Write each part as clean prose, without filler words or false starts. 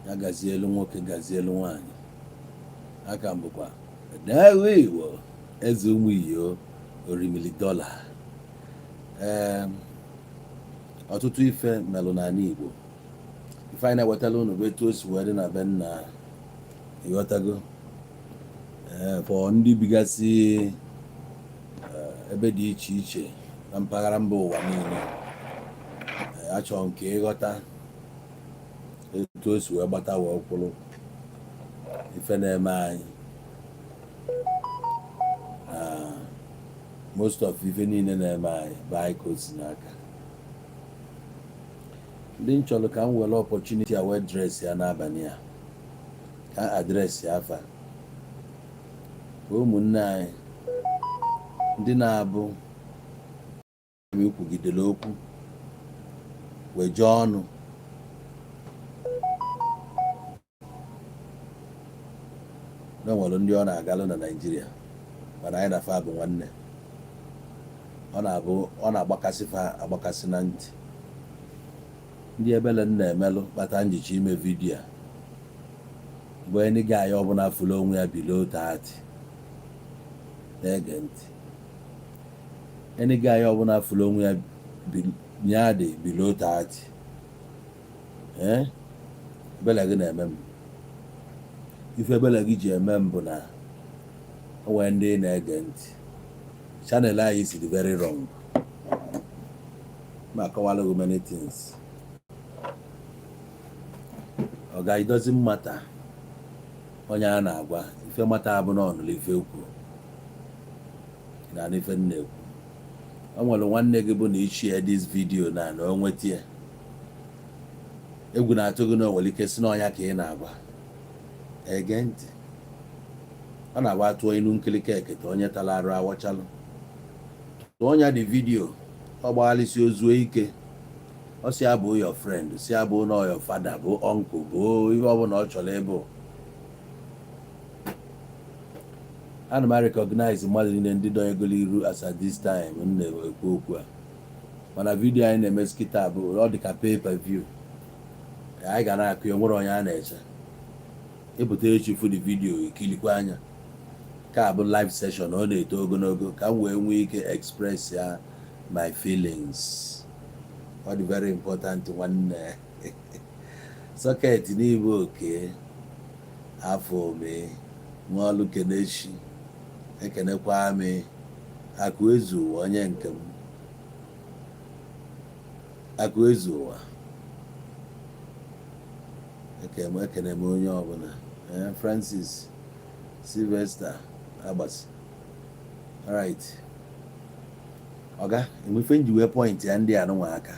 Ya gazielu nwoke, gazielu nwaanyị. Aka m bụkwa Edewe Igbo, eze ụmụ iyo orimili dọla. Ee, ọtụtụ ife melụ n'ala Igbo. Ife anyị na-ewetala unu bụ etu o si wee dị na be nna, ịghọtago? Ee, for ndị bigasị ebe dị iche iche na mpaghara mba ụwa niile, achọrọ m ka ịghọta etu o si wee gbata wee kwụrụ ife na-eme anyị na most of ife niile na-eme anyị bụ anyị ka o si n'aka. Ndị m chọrọ ka m were opportunity a wee address ya n'abalị a, ka address ya afa ụmụnne anyị ndị na-abụ ikwugidere okwu wee jee ọnụ na nwere ndị ọ na-agalụ na Naịjirịa, mana anyị na fa bụ nwanne. Ọ na-abụ ọ na-agbakasị fa agbakasị na ntị. Ndị ebele m na-emelụ kpata njichi ime video a bụ any guy ọbụla fụrụ onwe ya below 30 na-ege ntị. Any guy ọbụla fụrụ onwe ya ya dị below 30, ee, ebele gị na-eme m. Ife ebele gị ji eme m bụ na o nwere ndị na-ege ntị channel anyị si dị very wrong. Ma akọwala gị many things. Ọ ga, it doesn't matter onye a na-agwa ife mata abụ na ọnụlụ ife ekwu na ife m na-ekwu. O nwere nwanne gị bụ na ichie this video na o nweta ya, egwu na-atụ gị na o nwere ike si n'ọnya ka ị na-agwa. Ege ntị, ọ na-agba tụọ inu nkilika ekete onye tara arụ awọchalụ. Tụọ ọnya dị video, ọ gbaghalịsị ozuo ike. Ọ si abụ your friend, si abụ na your father, bụ uncle, bụ ihe ọbụla ọ chọrọ ịbụ. Ana m recognize mmadụ niile ndị dọnyegolo iru as at this time m na-ekwu okwu a, mana video anyị na-emezi kịta bụ ọ dị ka pay per view. Anyị ga na-akụ ya, nwere onye a na-eche ịpụta echi fụ the video ikilikwa anya. Ka bụ live session, ọ na-eto ogologo ka m wee nwee ike express ya my feelings. Ọ dị very important. Nwanne socket n'igbo oke afọ ome nwaọlụ kenechi, ekenekwa m akụ ezu ụwa, onye nke m akụ ezu ụwa. Ekene m onye ọbụla. Francis Sylvester Agbasi. Alright, ọga enwe nji wee point ya ndị anụnwa aka.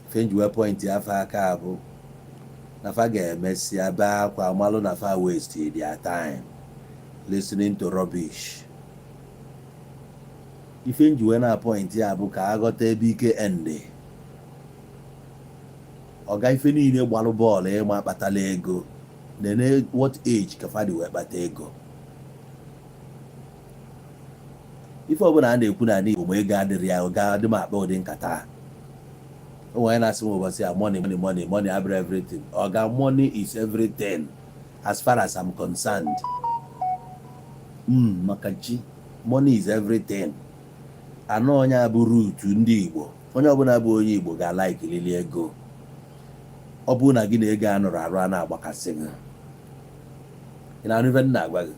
Ife nji wee point ya afa aka bụ na fa ga-emesịa bee akwa, malụ na fa waste their time listening to rubbish. Ife nji wee na point ya bụ ka aghọta ebe ike end. Ọga, ife niile gbalụ bọọlụ ịma kpatala ego, nene what age ka fadị wee kpata ego. Ife ọbụla a na-ekwu n'ala Igbo, ma ego adịrị ya, ga adị m akpa ụdị nkata a. O nwere na-asị m ụbọchị a, money, money, money, money abụrụ everything. Ọga, money is everything as far as I'm concerned. Maka chi, money is everything. Anọ onye a bụ root ndị Igbo. Onye ọbụla bụ onye Igbo ga-alaikilili ego. Ọ bụrụ na gị na ego a nụrụ arụ a na-agbakasị gị, ị na-anụ ife m na-agwa gị?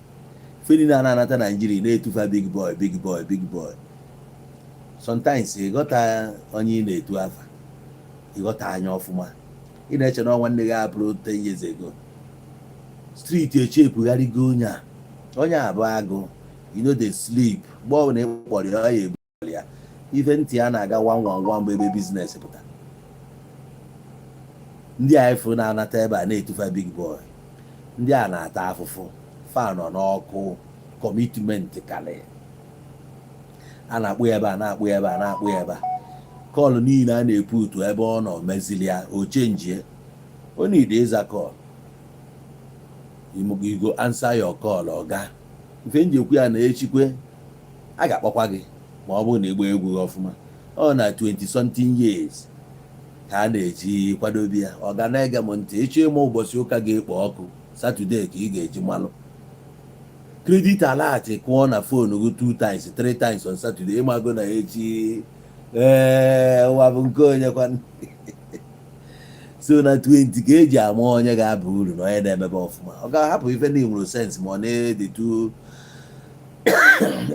Ife niile a na-anata Naijiria na-etufa big boy, big boy, big boy. Sometimes ịghọta onye ị na-etu afa, ịghọta anya ọfụma. Ị na-eche na nwanne gị abụrụ 10 years ago street echepụgharịgo onye a. Onye a bụ agụ, you no dey sleep. Mgbe ọbụla ị kpọrọ ya, ọ ya ebu ya ife ntị ya na-aga one one one bụ ebe business pụta. Ndị a efu na-anata ebe a na-etufa big boy, ndị a na-ata afụfụ. Fa nọ n'ọkụ commitment karị. A na-akpụ ya ebe a, na-akpụ ya ebe a, na-akpụ ya ebe a. Call niile a na-epu utu ebe ọ nọ mezili ya, o chenjie. O need ịza call, you go answer your call. Ọga, ife nji ekwu ya na echikwe a ga-akpọkwa gị ma ọ bụrụ na ịgba egwu gị ọfụma. Ọ na 20 something years ka Ka a na-eji kwadobe ya. Ọ ga na-ege m ntị. Ịchọ ịma ụbọchị ụka ga-ekpo ọkụ, Saturday ka ị ga-eji malụ. Credit alert kụọ na phone gị two times, three times on Saturday, ịmago na echi, ee, ụwa bụ nke onye kwan. So na 20 ka eji ama onye ga-aba uru na onye na-emebe ọfụma. Ọ ga-ahapụ ife na nwere sense ma ọ na-edetu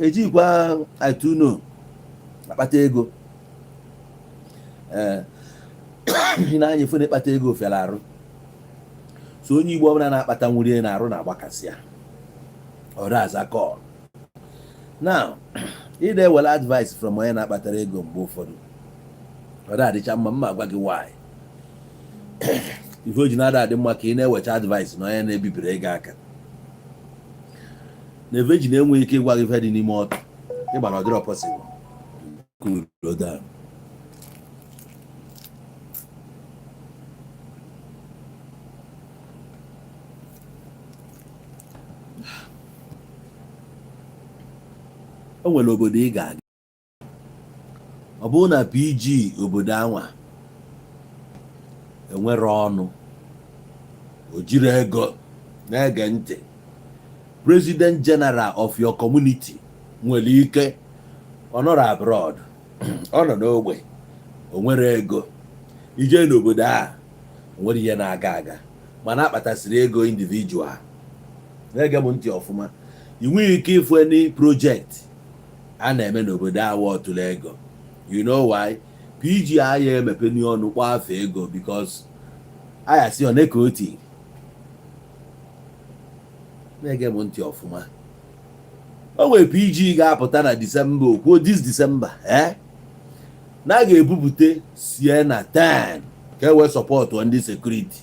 ejikwa ituno akpata ego. Ee, ị na-anya ife na ịkpata ego fịara arụ. So onye Igbo ọbụla na-akpata nwurie na arụ na-agbakasị ya, ọ aza call. Now, ị na-ewere advice from onye na-akpatara ego, mgbe ụfọdụ ọ na-adịcha mma. Mma agwa gị why ife o ji na-ada adị mma ka ị na-ewecha advice na onye na-ebibiri ego aka na eveji na-enweghị ike ịgwa gị ife dị n'ime ọtụ ịgba na ọ dịrọ possible. Cool down. O nwere obodo ị ga-aga, ọ bụrụ na PG obodo anwa enwere ọnụ, o jiri ego na-ege ntị, president general of your community nwere ike ọ nọrọ abroad, ọ nọ n'ogbe, o nwere ego ije n'obodo a, o nwere ihe na-aga aga, mana akpatasịrị ego individual. Na-ege m ntị ọfụma. Ị nweghị ike ịfụ any project a na-eme n'obodo a wọtụrụ ego. You know why? PG aya emepe n'ọnụ kpọọ afọ ego because aya si one ka o tiri. Na-ege m ntị ọfụma. O nwere PG ga-apụta na Disemba, okwuo this December, na a ga-ebupute Sienna 10 ka e wee support ndị security.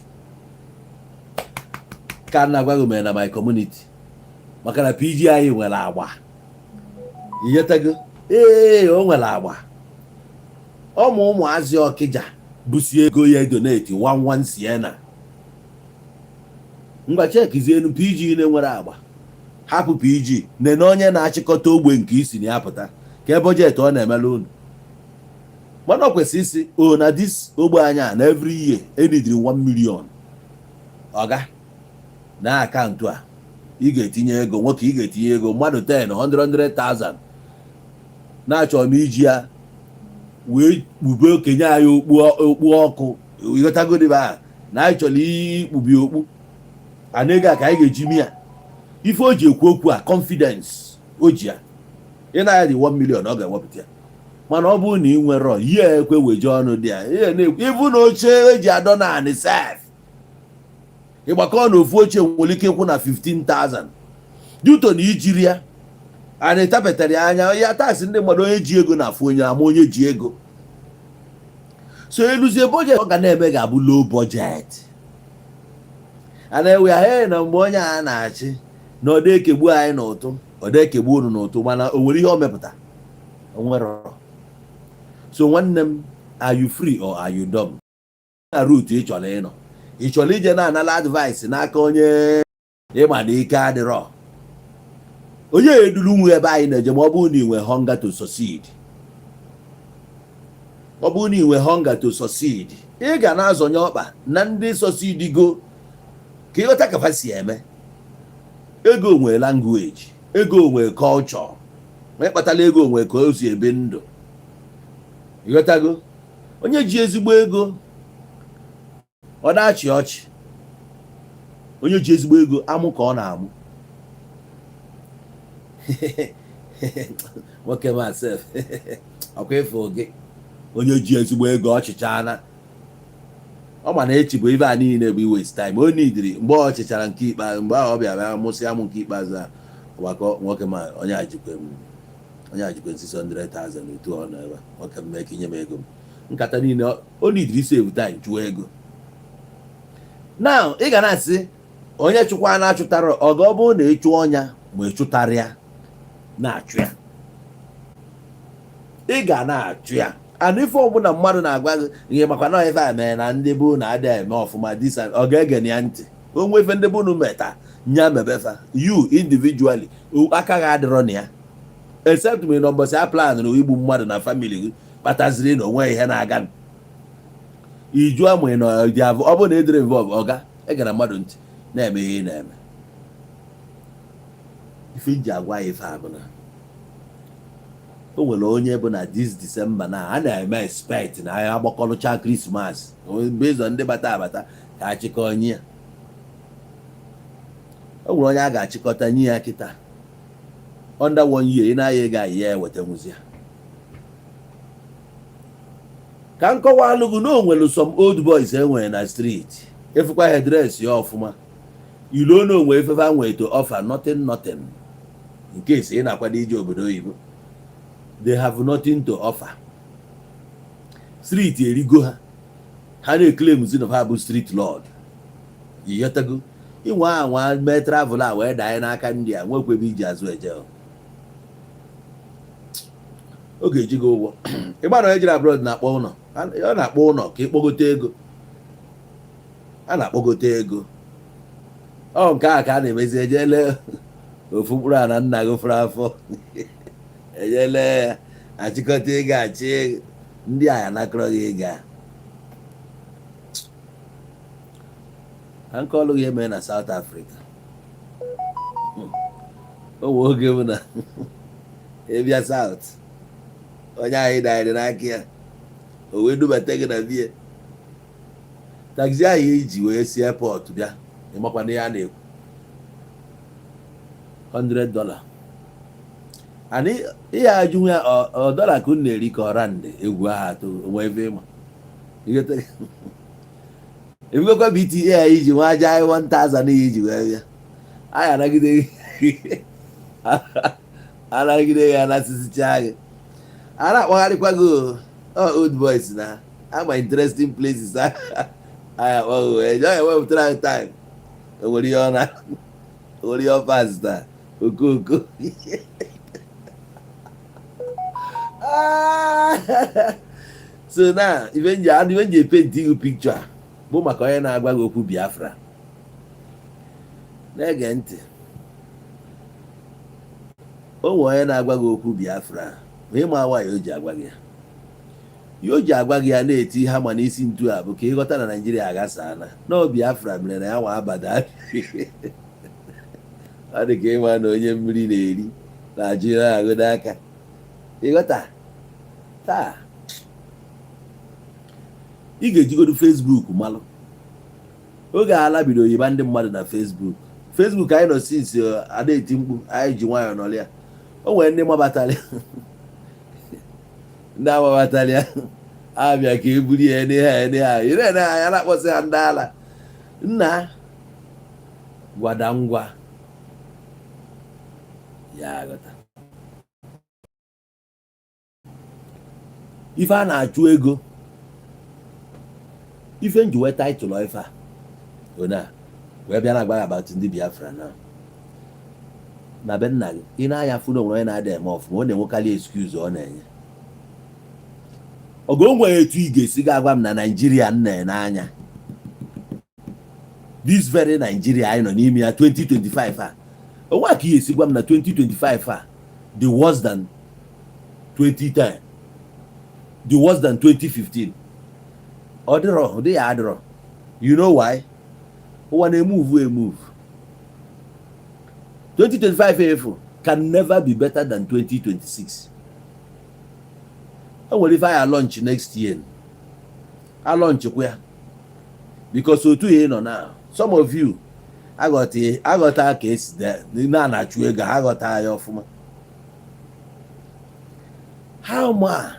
Ka na agwa gị mere na my community, maka na PG anyị nwere agba inyetago. Ee, o nwere agba. Ụmụ ụmụazị Ọkịja busi ego ya donate 11 Sienna. Ngwa, chekizienu PG na-enwere agba. Hapụ PG, nene onye na-achịkọta ogbe nke isi na ya pụta ka budget ọ na-emela unu. Mana ọ kwesịrị isi o na this ogbe anya na every year enidiri 1 million. Ọga na account a ị ga-etinye ego, nwoke, ị ga-etinye ego mmadụ 10 100 100,000 na-achọ m iji ya wee kpube okenye anyị okpu, okpu ọkụ. Ịghọtagodibe a na anyị chọrọ ikpubi okpu ana ego a ka anyị ga-eji mi ya. Ife o ji ekwu okwu a, confidence o ji ya ị na-aya dị 1 million, ọ ga-ewepụta ya. Mana ọ bụrụ na ị nwere ihe ekwe weje ọnụ dị ya ihe na-ekwu, ịbụ na oche eji adọ naanị sef, ịgbakọ na ofu oche nwere ike ịkwụ na 15,000 duto na ijiri ya a na-etapetara ya anya ya taasị ndị mmadụ. Onye ji ego na-afụ onye ama onye ji ego. So eluzie budget ọ ga na-eme ga-abụ low budget. A na-ewe ya, hey, na mgbe onye a na-achị na ọ na-ekegbu anyị n'ụtụ, ọ na-ekegbu unu n'ụtụ, mana o nwere ihe o mepụta? O nwere. So nwanne m, are you free or are you dumb? Na route ị chọrọ ịnọ, ị chọrọ ije na-anala advice n'aka onye ịma na ike adịrọ, onye eduru nwe ebe anyị na-eje. Ma ọ bụrụ na ị nwee hunger to succeed, ọ bụrụ na ị nwee hunger to succeed, ị ga na-azọnye ọkpa na ndị succeed go ka ịghọta ka fa si eme. Ego nwee language, ego nwee culture, ma ịkpatala ego nwee ka o si ebi ndụ. Ịghọtago? Onye ji ezigbo ego, ọ na-achị ọchị. Onye ji ezigbo ego, amụ ka ọ na-amụ. Nwoke masef, ọkwa ịfụ gị, onye ji ezigbo ego, ọchịchana ọ ma na echi bụ ibe a niile bụ waste time. O nidiri mgbe ọ chịchara nke ikpeazụ, mgbe ahụ ọ bịa bịa mụsị amụ nke ikpeazụ a ọgbakọ. Nwoke ma onye ajikwe m, onye ajikwe m 600,000 otu ọ nọ ebe a. Nwoke m mee ka inye m ego m nkata niile o nidiri save time, chụọ ego. Now ị ga na-asị onye chụkwa na-achụtara ọga. Ọ bụrụ na ị chụọ ọnya ma ị chụtara ya, na-achụ ya, ị ga na-achụ ya. And ife ọbụla mmadụ na-agwa gị ihe makwa na ife a mere na ndị bụ na adịghị eme ọfụma disa, ọ ga-ege na ya ntị. Onwe ife ndị bụ unu meta nya mebefa, you individually aka gị adịrọ na ya, except ma ị nọ mbọsị a plan na igbu mmadụ na family gị kpataziri na onwe ihe na-aga. Iju amụ ị nọ dị avụ. Ọ bụrụ na ịdịrị involve, ọga egara mmadụ ntị na-eme ihe ị na-eme. Ife nji agwa ya ife a bụ na o nwere onye bụ na this December na a na-eme expect na anyị agbakọlụcha Christmas based on ndị bata abata ka achịkọ nye ya. O nwere onye a ga-achịkọta nye ya kịta under one year. Ị na-aya ego anyị ya eweta nwuzi ya ka nkọwa alụgụ na o nwere some old boys e nwere na street. Efukwa ha dress ya ọfụma, ilo na onwe efefe nwere to offer nothing, nothing. In case ị na-akwado ije obodo oyibo, they have nothing to offer. Street erigo ha, ha na-eclaim zi na ha bụ street lord. Ịghọtago? Inwe anwa mee travel a wee daa n'aka ndị a, nwekwa ebe iji azụ eje o. Ọ ga-eji gị ụgwọ. Ịgba na onye jere abroad na-akpọ ụlọ, ọ na-akpọ ụlọ ka ịkpọgote ego. A na-akpọgote ego ọ nke a ka a na-emezi. Ejele ofu mkpụrụ a na nna gị fụrụ afọ, ejele ya achịkọta ego, achị ndị a anakọrọ gị ego a. Ka nke ọlụ gị eme na South Africa, o nwee oge bụ na ịbịa South, onye anyị danyere n'aka ya, o wee dubata gị na bie taxi ahụ iji wee si airport bịa. Ịmakwana ihe a na-ekwu, $100. And ihe ajụ ya, ọ dọla ka unu na-eri ka ọ rand? Egwu ahụ atụ onwe ebe ịma ebugokwa BTA anyị ji nwa aja anyị 1000 iji wee bịa. Anyị anagide anagide ya anasịsịcha gị, a na-akpọgharịkwa gị o old boys na ama interesting places anyị akpọghị wee jọọ ewepụtara anyị time. O nwere ihe ọ na o nwere ihe ọ pasta okooko. So na ife nji ife nji epaint ihu picture a bụ maka onye na-agwa gị okwu Biafra na-ege ntị. O nwere onye na-agwa gị okwu Biafra ma ịma nwaanyị o ji agwa gị ya, ihe o ji agwa gị ya na-eti ha ma n'isi ntu a bụ ka ịghọta na Naijiria aghasaana na Biafra mere na ya nwa abada. Ọ dị ka ịma na onye mmiri na-eri na-ajụ ya ahụ n'aka. Ịghọta? Taa ị ga-ejigodo Facebook malụ oge ala bido yiba ndị mmadụ na Facebook. Facebook anyị nọ since ada eti mkpu, anyị ji nwayọọ nọrọ ya. O nwere ndị mabatara, ndị amabatara ya abịa ka e buru ya n'ihe a n'ihe a ị na-ene anya na-akpọsị ha ndị ala nna gwada ngwa ya aghọta ife a na-achụ ego. Ife nji wee title ife a one a wee bịa na-agba about ndị Biafra na na be nna gị, ị na-anya fụ na onwere onye na-ada eme ọfụma, ọ na-enwekarị excuse ọ na-enye ọgụ. O nwere etu ị ga-esi ga agwa m na Naijiria m na-ene anya, this very Nigeria anyị nọ n'ime ya, 2025 a, onwe ka ị ga-esi gwa m na 2025 a the worse than 2010, the worse than 2015? Ọ dịrọ, ọ dịghị adịrọ. You know why? Ụwa na-emove emove. 2025 efu can never be better than 2026. O nwere ife anyị launch next year, a launchkwa ya, because otu ya ị nọ now, some of you aghọta aghọta ka esi na na-achụ ego, ha aghọta ya ọfụma. Ha ma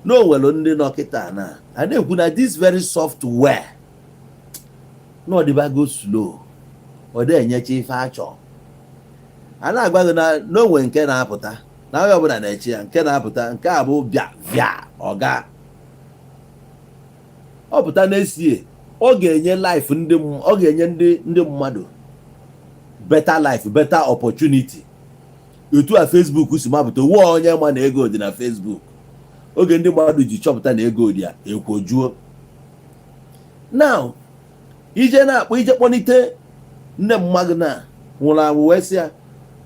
na o nwere ndị nọ kịta na a na-ekwu na this very software na ọdịbago slow, ọ dị enyecha ife achọ. A na-agwa gị na n'onwe nke na-apụta na onye ọbụla na-eche ya, nke na-apụta nke a bụ bịa bịa ọga ọ pụta n'esie, ọ ga-enye life ndị ọ ga-enye ndị mmadụ better life, better opportunity. Otu a Facebook si mapụta onwe onye ma na ego dị na Facebook, oge ndị mmadụ ji chọpụta na ego dị ya ekwojuo. Now ije na-akpọ ije kpọlite nne mmadụ na nwụrụ anwụ wee sị ya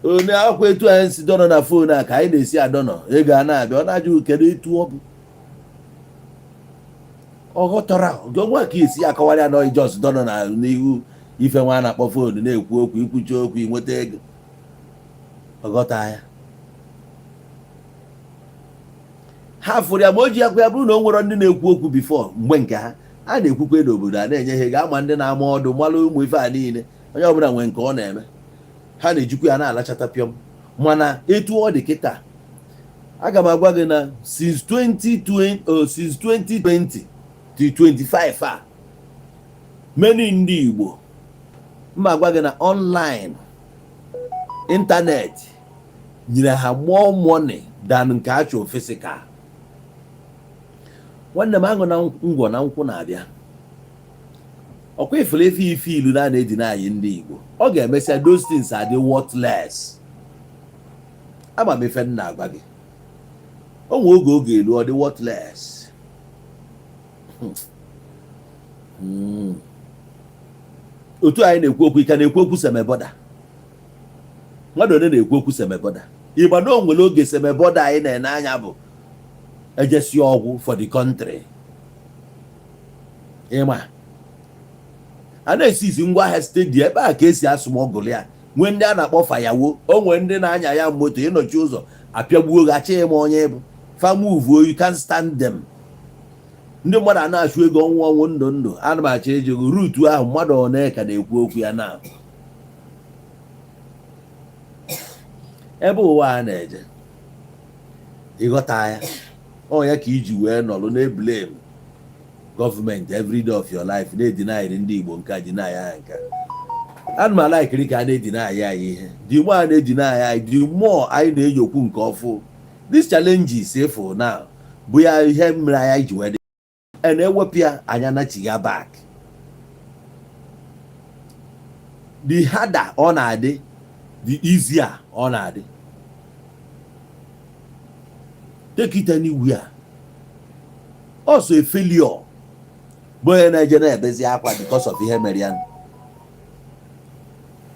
onye akwụkwọ etu anyị si dọnọ na phone a ka anyị na-esi adọnọ ego a na-abịa, ọ na-ajụ kedu etu ọ bụ. Ọ ghọtara nwa ka esi akọwara ya na just dọnọ na n'ihu ife nwa a na-akpọ phone na-ekwu okwu, ikwuchi okwu inweta ego. Ọ ghọta ya, ha fụrụ ya, ma o ji akwa ya bụrụ na o nwere ndị na-ekwu okwu before mgbe nke ha a na-ekwukwe n'obodo a na-enye ha ego, ama ndị na-ama ọdụ malụ ụmụ ife a niile, onye ọbụla nwee nke ọ na-eme, ha na-ejikwa ya na-alachata pịọm. Mana etu ọ dị kịta, aga m agwa gị na since 2020, oh, since 2020 to 25 a, many ndị Igbo mma agwa gị na online internet nyere ha more money than nke actual physical. Nwanne m, aṅụ na ngwọ na nkwụ na-abịa. Ọkwa ifuru efe ife ilu na na-edina anyị ndị Igbo, ọ ga-emesịa those things adị worthless. Ama m ife m na-agwa gị. O nwe oge oge elu ọ dị worthless. Otu anyị na-ekwu okwu, ike na-ekwu okwu Seme border, mmadụ one na-ekwu okwu Seme border. Ịgba na o nwere oge Seme border anyị na-ene anya bụ ejesi ọgwụ for the country. Ịma a na-esi isi ngwa ahịa steady ebe a ka esi asụmọgụlụ ya, nwee ndị a na-akpọ fayawo, o nwee ndị na-anya ya moto, ịnọchi ụzọ apịagbuo gị, achọghị m onye bụ fa move, you can't stand them. Ndị mmadụ a na-achụ ego ọnwụ ọnwụ, ndụ ndụ. Ana m achọ ejego rutu ahụ, mmadụ one ka na-ekwu okwu ya na ebe ụwa a na-eje. Ịghọta ya, ọ ya ka iji wee nọrọ na-eblame gọọmenti every day of your life, na-edinaghịrị ndị Igbo nke a, deny ya nke a. Ana m alaikiri ka a na-edeny anyị ihe. The more a na-edeny anyị, the more anyị na-enyokwu nke ọfụ. These challenges efo now bụ ya ihe mere anyị ji wee dị na-ewepụ ya anya nachigha back. The harder ọ na-adị, the easier ọ na-adị. Take it anywhere. Also a failure bụ onye na-eje na-ebezi akwa because of ihe mere ya.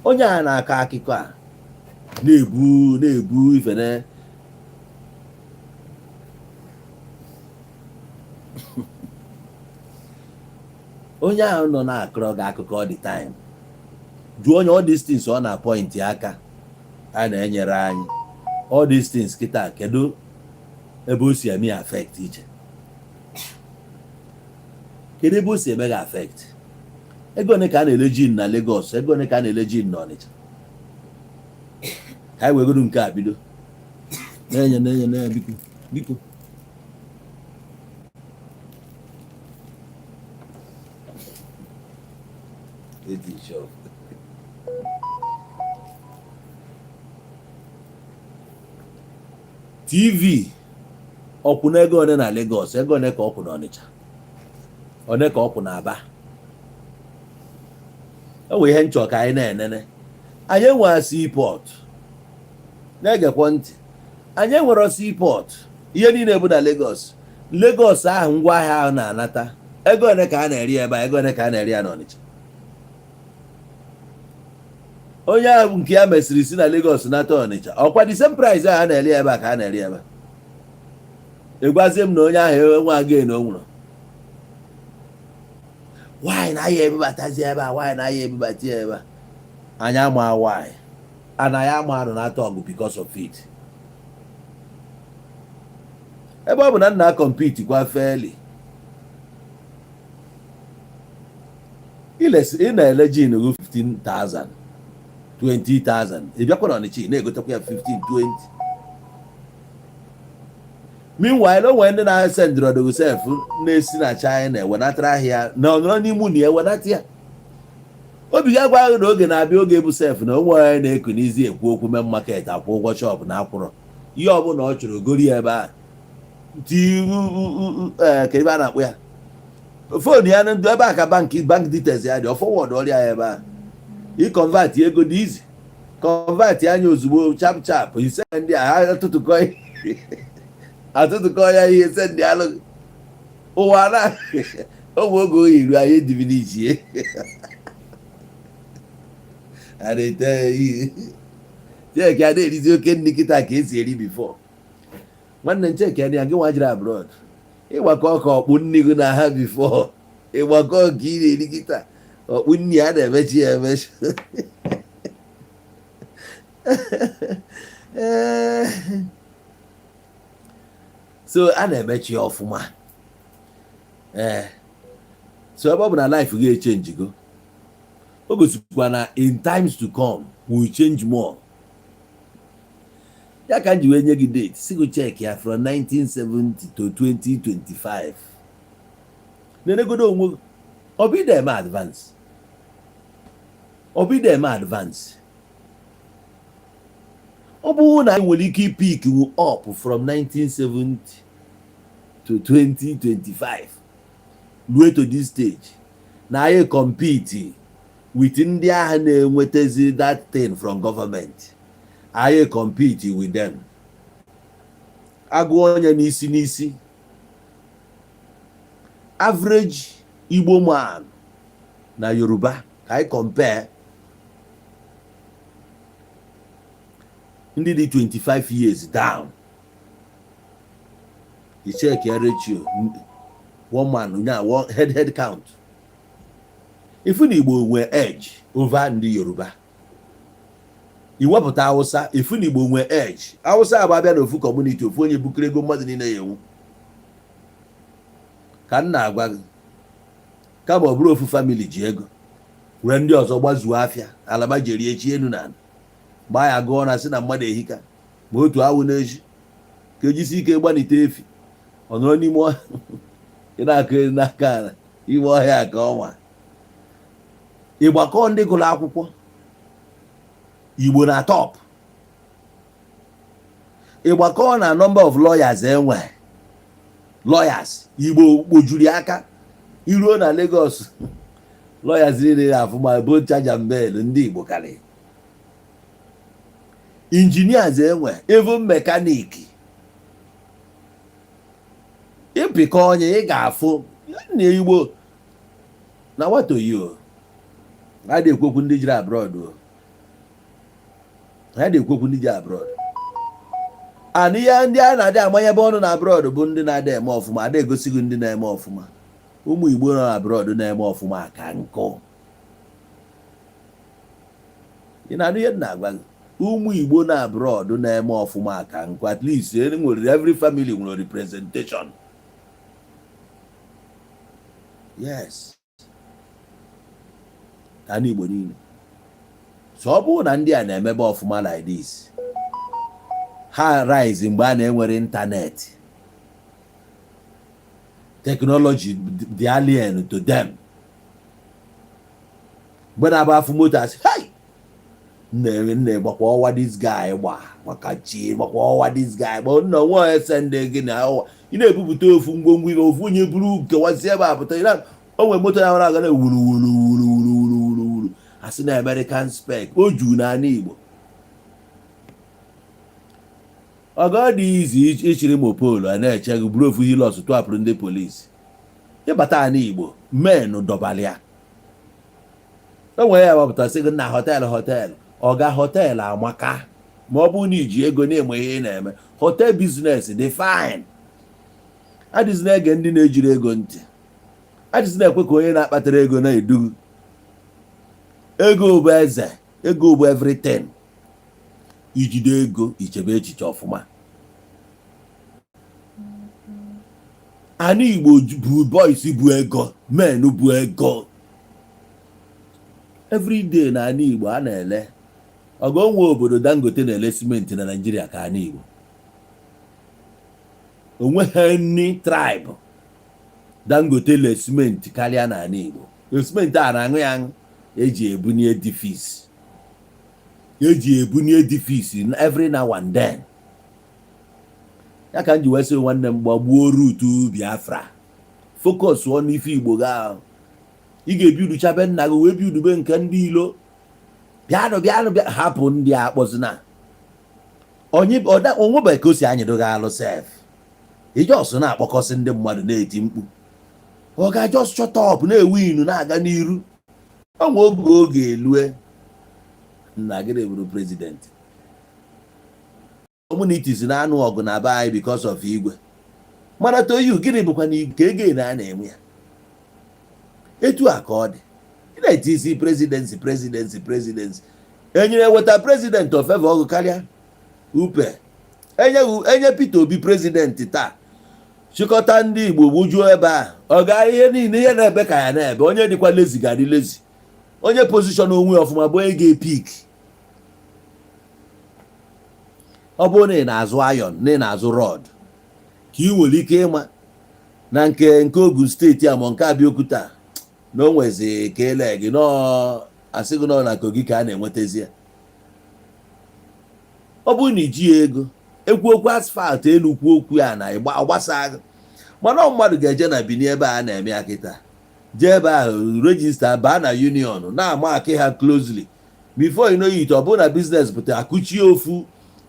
Onye a na-akọ akụkọ a na-ebu na-ebu ife na onye ahụ nọ na-akọrọ gị akụkọ all the time, jụọ onye all these things ọ na-apoint aka a na-enyere anyị all these things kịta, kedu ebe o si eme ya affect iche? Kedu ebe o si eme gị affect? Ego one ka a na-ele gin na Lagos? Ego one ka a na-ele gin na Ọnịcha? Ka anyị wegodu nke a bido na-enye na-enye na biko biko. Eti shop. TV ọkwụ na ego one na Lagos? Ego one ka ọkwụ na Ọnịcha? One ka ọkwụ na Aba? O nwere ihe nchọ ka anyị na-enene. Anyị enwere seaport, na-egekwa ntị, anyị enwere seaport. Ihe niile bụ na Lagos. Lagos ahụ ngwaahịa ahụ na-anata, ego one ka a na-eri ebe a? Ego one ka a na-eri ya n'Ọnịcha? Onye ahụ nke ya mesịrị si na Lagos nata Ọnịcha, ọkwa the same price ahụ a na-eri ebe a ka a na-eri ebe a? Egwazie m na onye ahụ enwe again o nwụrụ. Why na ya ebubatazi ebe a? Why na ya ebubata ya ebe a? Anyị ama why anaghị ama anụ na-atọ ọgụ because of it. Ebe ọ bụ na nna compete kwa fairly, ị na-ele gin gị 15,000, 20,000, ị bịakwa na Ọnịcha ị na-egotekwa ya 15, 20. Meanwhile, o nwere ndị na-ese ndịrọdụ sef na-esi na China ewenatara ahịa na ọnọrọ n'ime na ewenata ya. Obi ga agwa ahụ na oge na-abịa, oge bụ sef na onwe onye na-eku n'izi ekwu okwu main market akwụ ụgwọ shop na akwụrọ ihe ọbụla ọ chọrọ gori ya ebe a ka ebe a na-akpụ ya phone ya ndụ ebe a ka bank details ya dị, ọ forward ọrịa ya ebe a, ịconvert ego dị easy, convert anya ozugbo, chap chap, ise ndị a atụtụkọ ya ihe send alụ ụwa na ogwe oge oyi ru anyị ediminichie a na-ete ihe cheki a na-erizi oke nri kịta ka esi eri before. Nwanne, ncheki anya gị nwa jiri abroad. Ịgbakọ ka ọkpụ nni gị na ha before, ịgbakọ nke ị na-eri kịta, ọkpụ nni a na-emechi ya emechi. So a na-emechi ya ọfụma. Ee, so ebe ọ bụ na life gị echenjigo, o gosikwa na in times to come will change more. Ya ka m ji wee nye gị date, si gị check ya from 1970 to 2025. Na-enegodo onwe gị, ọ bụ ide eme advance, ọ bụ ide eme advance. Ọ bụrụ na anyị nwere ike ipick up from 1970 to 2025 ruo to this stage na anyị compete with ndị ahụ na-enwetazi that thing from government, anyị compete with them. Agụọ onye n'isi n'isi, average Igbo man na Yoruba, ka anyị compare ndị dị 25 years down, you check ya ratio one man nya one head head count, ifu na Igbo nwee edge over ndị Yoruba. Iwepụta Hausa, ifu na Igbo nwee edge. Hausa abụ abịa n'ofu community, ofu onye bukere ego mmadụ niile ya enwu. Ka m na-agwa gị, kama ọ bụrụ ofu family ji ego were ndị ọzọ gbazuo afịa alaba jeri echi enu na ala gbaa ya gụọ na sị na mmadụ ehika ma otu awụ n'echi ka ejisi ike gbanite efi ọ nọrọ n'ime ọhịa ị na-akụ elu n'aka ala ime ọhịa ka ọnwa. Ịgbakọ ndị gụrụ akwụkwọ, Igbo na top. Ịgbakọ na number of lawyers, enwe lawyers, Igbo kpojuru aka. Iruo na Lagos, lawyers niile afụ ma both charge and bail, ndị Igbo karị. Engineers enwe, even mechanic, ịpịkọ onye ị ga-afụ na Igbo na watoyi o. A na-ekwekwu ndị jiri abroad o, ha na-ekwekwu ndị ji abroad and ihe ndị a na-adị amanyebe ọnụ na abroad bụ ndị na-adị eme ọfụma. Ada egosighị ndị na-eme ọfụma. Ụmụ Igbo nọ na abroad na-eme ọfụma ka nkụ. Ị na-anụ ihe m na-agwa gị? Ụmụ Igbo na abroad na-eme ọfụma ka nkụ. At least e nwere, every family nwere representation. Yes, ka Igbo niile. So ọ bụrụ na ndị a na-emebe ọfụma like this, ha rise mgbe a na-enwere internet technology dị alien to them, mgbe na-aba afụ moto asị hey, nne nne, gbakwa ọwa this guy gba maka chi, gbakwa ọwa this guy gba nna onwe onye sende gị na ọwa. Ị na-ebupụta ofu ngwongwo ibe ofu onye buru kewazi ebe a pụta o nwere moto ya nwere aga na wuru wuru wuru wuru wuru wuru wuru, asị na American spec o juru n'ala Igbo. Ọgọ dị izi ichiri mopolu a na-eche gị buru ofu Hilux tụapụrụ ndị polisi ịbata ala Igbo men dọbalịa o nwere ya wepụta sị gị na hotel hotel ọga hotel amaka. Ma ọ bụrụ na iji ego na-enwe ihe ị na-eme, hotel business dị fine. Adịzi na-ege ndị na-ejiri ego ntị, adịzi na-ekwe ka onye na-akpatara ego na-edu ego bụ eze, ego bụ everything. Ijide ego, ichebe echiche ọfụma. Ana Igbo bụ boys bụ ego, men bụ ego. Everyday na ana Igbo a na-ele ọgọ onwe obodo Dangote na-ele simenti na Naịjirịa ka ana Igbo onweghị nni tribe Dangote le simenti karịa na ana Igbo. Simenti a na-aṅụ ya aṅụ, eji ebunye edifice, eji ebunye edifice every now and then. Ya ka m ji wee sị nwanne m, gbagbuo root Biafra, focus ọ n'ife Igbo gị ahụ. Ị ga-ebi uducha be nna gị wee bi udube nke ndị ilo. Bịanụ bịanụ bịa, hapụ ndị a akpọzina onye onwebe ka o si anyịdo gị alụ sef. Ị just na-akpọkọsị ndị mmadụ na-eti mkpu, ọ ga just shut up, na-ewe inu na-aga n'iru. Onwe oge oge elue nna gị bụrụ president. Communities na-anụ ọgụ na be anyị because of igwe. Mana to you, gịnị bụkwa na nke ego na a na-enwe ya? Etu a ka ọ dị. Ị na-eti isi presidency, presidency, presidency. Enyere weta president of favor ọgụ karịa upe enye enye Peter Obi president taa, chịkọta ndị Igbo gbujuo ebe a, ọ ga ihe niile ihe na-ebe ka ya na-ebe. Onye dịkwa lazy ga-adị lazy. Onye position onwe ya ọfụma bụ onye ga-epick. Ọ bụrụ na ị na-azụ iron na ị na-azụ rod, ka ị nwere ike ịma na nke Ogun State a ma nke Abịaokuta na o nwezi ka ele gị nọọ, asị gị nọ na Kogi ka a na-enwetazi ya. Ọ bụrụ na iji ya ego ekwu okwu asphalt elu, kwu okwu ya na ọgbasa gị. Mana ọ mmadụ ga-eje na Benin ebe a na-eme ya kịta, jee ebe ahụ, register, baa na union, na-ama akị ha closely. Before you know it, ọ bụrụ na business pụta, akụchie ofu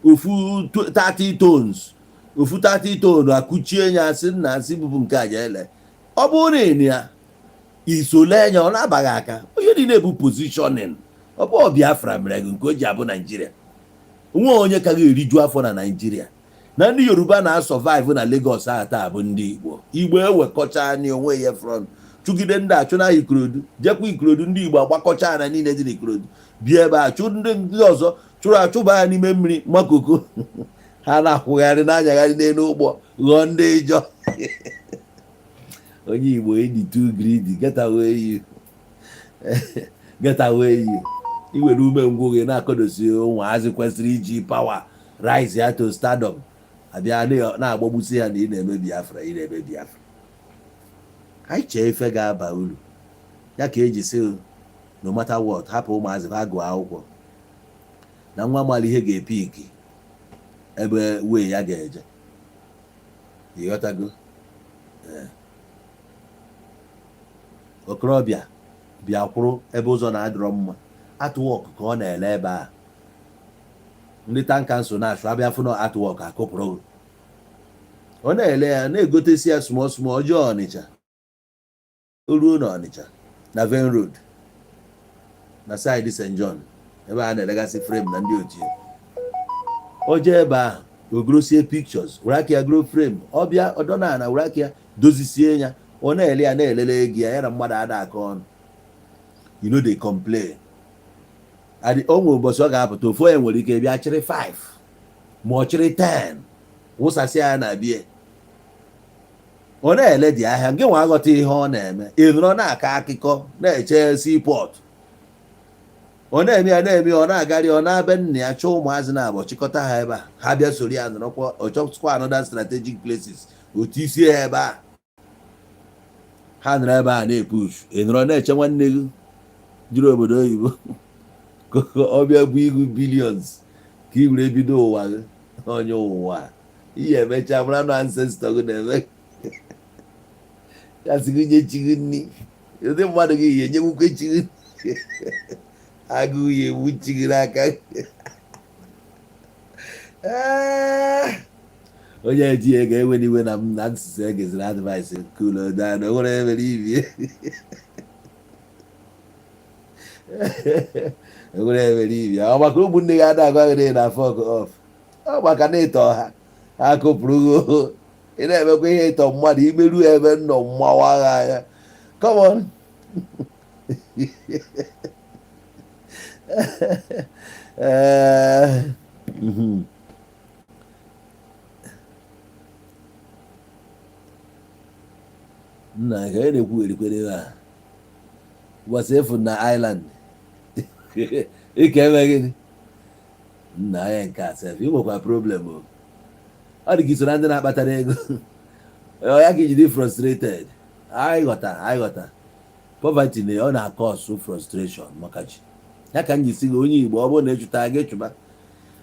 ofu 30 tons, ofu 30 ton akụchie ya, asị nna, asị bụbu nke a jele. Ọ bụrụ na ị ya isole anya, ọ na-abaghị aka. Onye niile bụ positioning. Ọ bụ Biafra mere gị nke o ji abụ Naijiria nwa onye ka ga-eriju afọ na Naijiria na ndị Yoruba na-asurvive na Lagos a taa bụ ndị Igbo. Igbo ewekọcha anya onwe ya front, chụgide ndị achụ na Ikorodu, jekwa Ikorodu, ndị Igbo agbakọcha na niile dị n'Ikorodu bịa ebe a, chụ ndị ọzọ chụrụ achụba ya n'ime mmiri makoko. Ha na-akwụgharị na-anyagharị n'elu ụgbọ, ghọọ ndị ịjọ. Onye Igbo enyi too greedy, get away you, get away you. Iwere ume ngwụ gị na-akọdosi ụmụazị kwesịrị iji power rise ya to stardom, abịa na-agbagbusi ya na ị na-eme Biafra, ị na-eme Biafra. Anyị chee ife ga-aba uru ya ka eji sị, no matter what, hapụ ụmụazị ha gụọ akwụkwọ na nwa mara ihe ga-epick ebe wee ya ga-eje. Ịghọtago? Ee. Okorobịa bịa kwụrụ ebe ụzọ na-adịrọ mma, artwork ka ọ na-ele ebe a. Ndị town council na-achụ abịa fụ na artwork akụpụrụ, ọ na-ele ya, na-egotesi ya small small. Ọjọọ Ọnịcha, o ruo na Ọnịcha na Venn Road na side St John, ebe a na-elegasị frame na ndị otu ya, o jee ebe ahụ, o grosie pictures, were aka ya gro frame, ọ bịa ọdọnana na were aka ya dozisie ya, ọ na-ele ya, na-elele ego ya. Ya na mmadụ ada aka ọnụ, you no dey complain. Adị o nwere ụbọchị ọ ga-apụta, ofu onye nwere ike bịa chịrị 5 ma ọ chịrị 10, wụsasịa ya na bie, ọ na-ele dị ahịa. Gị nwa aghọta ihe ọ na-eme, ị nọrọ na-akọ akụkọ na-eche seaport. Ọ na-eme ya, na-eme ya, ọ na-agarị, ọ na-abịa nna ya chọọ ụmụazị na-abụ chịkọta ha ebe a, ha bịa soro ya nọrọkwa. Ọ chọkwa another strategic places, otu isi ya ebe a ha nọrọ ebe a na-epush. Ị nọrọ na-eche nwanne gị juru obodo oyibo ka ọ bịa bụ igu billions ka ị were bido ụwa gị. Onye ụwa ihe emecha mara na ancestor gị na-eme ya, sị gị nye chi gị nri. Ndị mmadụ gị ihe enyewukwe chi gị, agụụ ya egbu chi gị n'aka. Ee, onye eji ego enwere iwe na m na nsisi egeziri advice cool down. O nwere emere ibie, enwere emere ibie. Ọ maka ụmụnne gị ada agwa gị na fuck off, ọ maka na ịtọ ha, ha kụpụrụ gị. Ị na-emekwa ihe ịtọ mmadụ imeru ebe nnọ mmawa agha anya. Come on. Ee, nna ka ị na-ekwu erikwere ebe a ụbọchị efu na island ike eme gịnị? Nna anya nke a sef, ị nwekwa problem o. Ọ dị ka iso na ndị na-akpatara ego, ọ ya ka iji dị frustrated. Anyị ghọta, anyị ghọta. Poverty na ọ na-acause frustration maka chi ya ka m ji si gị, onye Igbo, ọ bụrụ na ịchụta gị chụba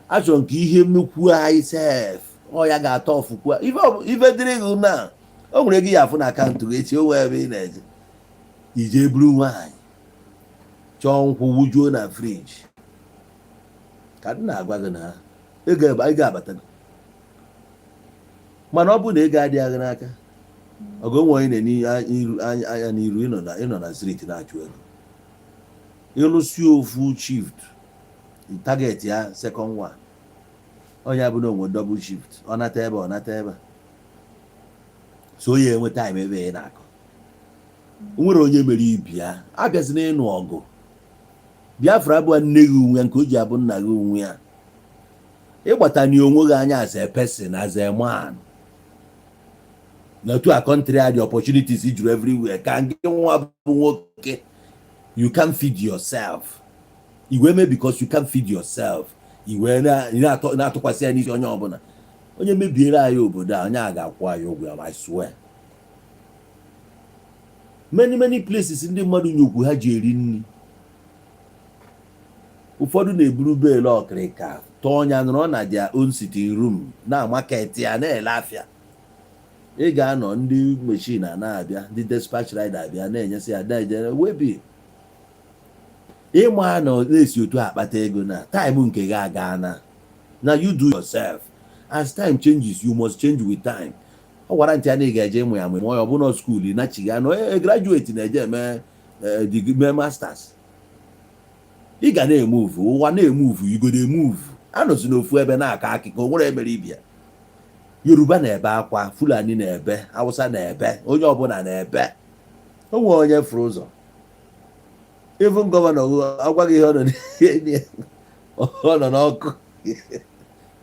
achọrọ nke ihe mmekwu anyị sef, ọ ya ga-atọ ọfụkwu. Ife dịrị gị na o nwere ego ya afụ na account gị echi, o nwee ebe ị na-eje ije buru nwaanyị chọọ nkwụ wujuo na fridge. Ka m na-agwa gị na ego ego abatago. Mana ọ bụrụ na ego adịghị gị n'aka, ọgụ onwe onye na-enye anya n'iru, ịnọ na street na-achụ ego, ịlụsi ofu shift, target ya second one. Onye bụ na onwe double shift, ọ nata ebe ọ nata ebe a. So ya enwe time ebe ị na-akọ nwere onye mere ibi ya abịazina ịnụ ọgụ. Biafra abụọ nne gị onwe ya nke o ji abụ nna gị onwe ya. Ịgbatani onwe gị anya as a person, as a man, na otu a country a dị, opportunities juru everywhere. Ka gị nwa bụ nwoke, you can feed yourself iwe mee, because you can feed yourself iwe na-atụkwasị ya n'isi onye ọbụla. Onye mebiere anyị obodo a, onye a ga-akwụ anyị ụgwọ ya, I swear. Many, many places ndị mmadụ nyokwu ha ji eri nri. Ụfọdụ na-eburu bale ọkịrịka tọọ ya, nọrọ na their own sitting room na market ya na-ele afịa. Ị ga-anọ, ndị machine a na-abịa, ndị dispatch rider abịa na-enyesị ya na-eje webi. Ịma na ọ na-esi otu akpata ego na time nke gị aga na you do yourself. As time changes, you must change with time. Ọ gwara ntị ya na ị ga-eje ịmụ ya mụọ ya. Ọ bụna school nachiga na onye graduate na-eje eme degree, mee masters. Ị ga na-emove, ụwa na-emove, you go na-emove. Anọzi n'ofu ebe na-akọ akụkọ o nwere emere ibia. Yoruba na-ebe akwa, Fulani na-ebe, Hausa na-ebe, onye ọbụla na-ebe. O nwere onye fụrụ ụzọ. Even governor agwaghị ihe ọ nọ ọ nọ n'ọkụ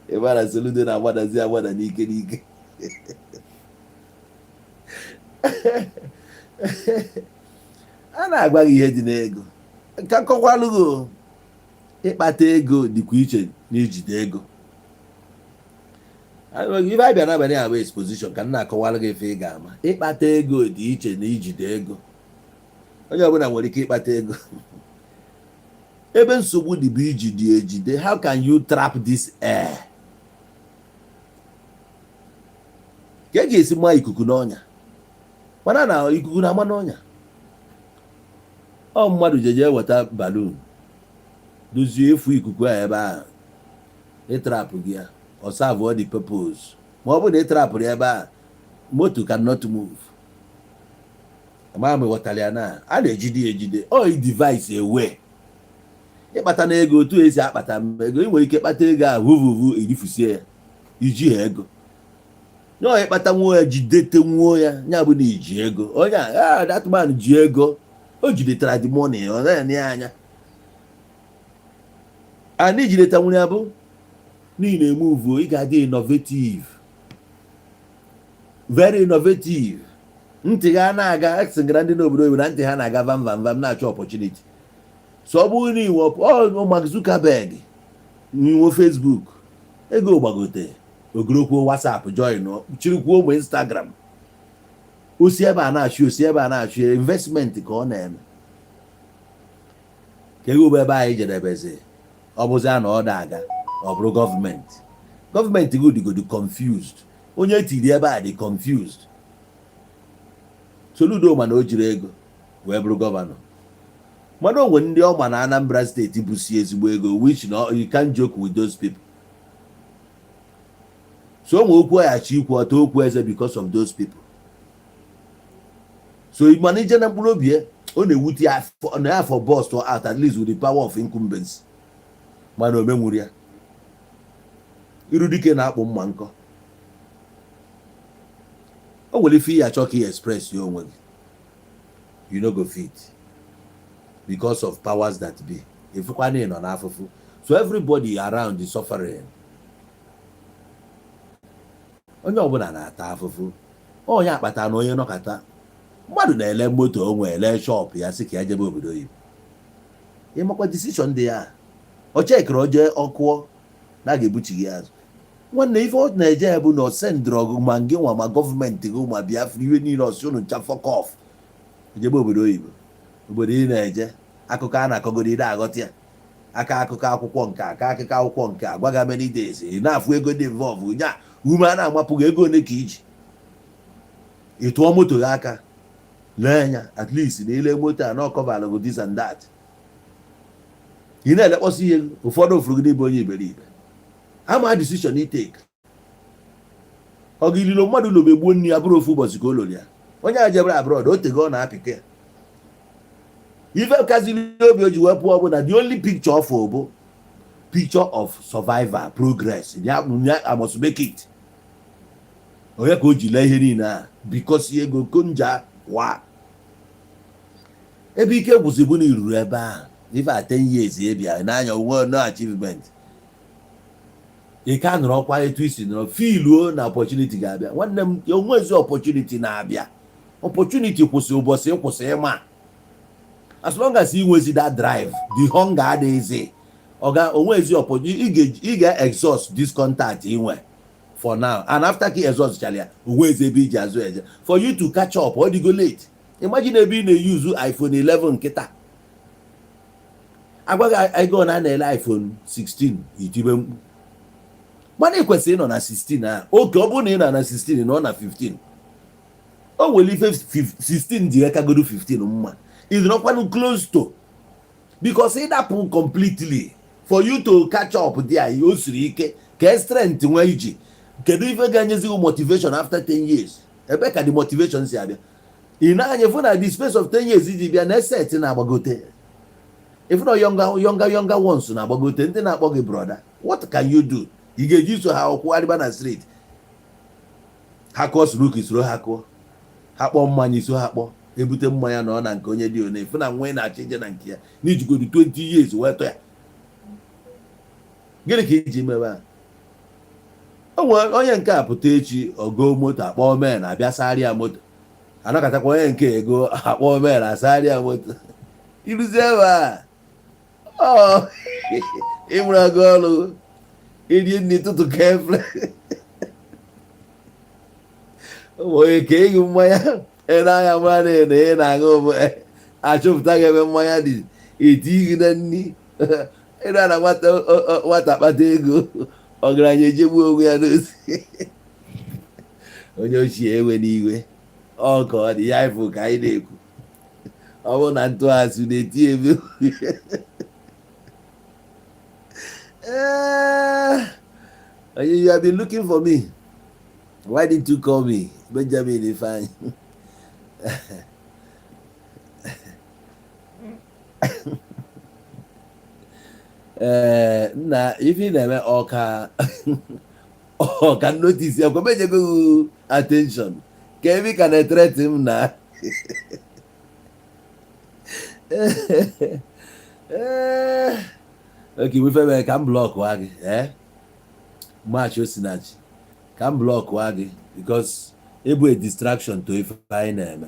ebe a na Soludo na-agbadazi agbada n'ike n'ike. A na-agwa gị ihe dị n'ego ka nkọkwalụ gị. Ịkpata ego dịkwa iche na ijide ego. Ife abịa n'abalị a bụ exposition ka m na-akọwalụ gị ife ị ga-ama. Ịkpata ego dị iche na ijide ego. Onye ọbụla nwere ike ịkpata ego. Ebe nsogbu dị bụ ijide ejide. How can you trap this air? Ka e ga-esi maa ikuku n'ọnya, mana na ikuku na-ama n'ọnya. Ọ mmadụ jeje weta balloon dozie efu ikuku a ebe ahụ, ịtrapụ gị ya, ọ serve the purpose. Ma ọ bụrụ na ịtrapụrụ ebe a, moto cannot move. Ama m ghọtara ya na a na-ejide ya ejide. Ọ device ewe ịkpata na ego, otu esi akpata ego, ị nwere ike kpata ego a vuvuvu erifusie ya, iji ha ego nye ịkpata nwuo ya, jidete nwuo ya. Ya bụ na iji ego, onye a, that man ji ego, o jidetara the money, ọ na-ene ya anya and ijideta nwere ya bụ n'ihi na emove. Ị ga-adị innovative, very innovative. Ntị ga na-aga asị gara ndị n'obodo oyibo na ntị ha na-aga vam vam vam na-achọ opportunity. So ọ bụrụ na iwe ọ Mark Zuckerberg nwe Facebook, ego gbagote, ogorokwuo WhatsApp, join, chirikwuo ụmụ Instagram, osi ebe a na-achụ, osi ebe a na-achụ investment ka ọ na-eme ka ego bụ ebe anyị jedebezi. Ọ bụzi a na ọ da-aga, ọ bụrụ gọọmenti gị dịgodu confused. Onye tiri ebe a dị confused. Soludo, mana o jiri ego wee bụrụ governor, mana o nwere ndị ọ ma na Anambra State bụ si ezigbo ego, which no, you can't joke with those people. So o nwere okwu ọghachi ikwu ọtọ okwu eze because of those people. So mana ije na mkpụrụ obi ya, ọ na-ewute ya na ya for burst out, at least with the power of incumbency. Mana o menwuru ya iru dike na-akpụ mma nkọ. O nwere ife ihe achọ ka ị express ya onwe gị, you no go fit because of powers that be. Ifụkwa na ị nọ n'afụfụ, so everybody around is suffering. Onye ọbụla na-ata afụfụ. Onye akpata na onye nọkata, mmadụ na-ele moto o nwe, ele shop ya, sị ka ya jebe obodo oyibo. Ịmakwa decision dị ya, o chekere o jee ọkụọ na a ga-ebuchighi azụ. Nwanne, ife ọ na-eje ya bụ na ọ sendịrị ọgụ ma ngị nwa, ma gọọmenti gị, ma Biafra, iwe niile, ọsị unu ncha fuck off, ejebe obodo oyibo. Obodo ị na-eje, akụkọ a na-akọgoro ị na-aghọta ya aka akụkọ akwụkwọ nke aka akụkọ akwụkwọ nke a gwaga many days. Ị na-afụ ego dị involve nya ume a na-amapụ gị ego ole ka iji ị tụọ moto gị aka lee anya, at least na ile moto a na ọkọvalụ gị this and that. Ị na-elekpọsị ihe ụfọdụ ofuru gị n'ịbụ onye iberibe. Ama decision i take, ọ ga ililo mmadụ lobe gbuo nne ya, bụrụ ofu ụbọchị ka o loro ya. Onye a jebere abroad, o tego ọ na-apịka ya. Ife kaziri obi o ji wee pụọ bụ na the only picture of bụ picture of survival, progress ya. I must make it. Onye ka o ji lee ihe niile a bikọsi ego konja wa ebe ike gwụzi bụ na iruru ebe ahụ ife a 10 years ebia n'anya onwe no achievement. Ị ka nọrọ ọkwa etu isi nọrọ filuo na opportunity ga-abịa. Nwanne m, onwezi opportunity na-abịa. Opportunity kwụsị ụbọchị ịkwụsị ịma. As long as ị nwezi that drive, the hunger adịghịzi ọga onwezi opportunity. Ị ga-exhaust this contact ị nwe for now, and after ka exhaust chara ya, onwezi ebe iji azụ eje for you to catch up. Ọ dịgo late. Imagine ebe ị na-eyuzu iPhone 11 nkịta, agwaghị ego na a na-ele iPhone 16, itibe mkpu. Mana ị kwesịrị ịnọ na 16 a. Oke ọ bụrụ na ị nọ na 16, nọ na 15, o nwere ife 16 dị ekagodo 15 mma. Ị nọkwanụ close to, because ịdapụ completely, for you to catch up there, o siri ike. Ka strength nwee iji, kedu ife ga-enyezi gị motivation after 10 years? Ebe ka the motivation si abịa? Ị na-anya fụ na the space of 10 years iji bịa na set na-agbagote, ifu na younger younger younger ones na-agbagote, ndị na-akpọ gị brother. What can you do? Ị ga-eji so ha kwụgharịba na street, ha kụọ suruku, soro ha kụọ, ha kpọọ mmanya, iso ha kpọọ, ebute mmanya na ọ na nke onye dị one ifu na nwa ị na-achọ ije na nke ya n'ijigodo 20 years wee tọ ya. Gịnị ka iji mebe a? O nwere onye nke a pụta echi, ogo moto, akpọọ men abịa sarịa moto. Anọkọtakwa onye nke ego, akpọọ men asarịa moto. Iruzie ebe a, ọ ịmụrụ aga ọrụ, iri nri tụtụ ka efere ụmụ onye ka ịṅụ mmanya ị na-anya mara na ị na-aṅụ bụ achọpụta gị ebe mmanya dị eti gị na nri. Ịra na nwata nwata kpata ego, ọgaranya ejegbu onwe ya n'ozi. Onye ochie ewe n'iwe, ọ ka ọ dị ya ịfụ ka anyị na-ekwu. Ọ bụrụ na ntụgharị na-eti ebe. Ee, you have been looking for me. Why didn't you call me? Benjamin Ifeanyi. Ee, nna, ife ị na-eme ọka ọka notice ya kwa enyego gị attention ka ebe ị ka na-etreti m na. Ee, oke ife mere ka m block gị. Ee, March Osinachi, ka m block gị because ịbụ a distraction to ife anyị na-eme.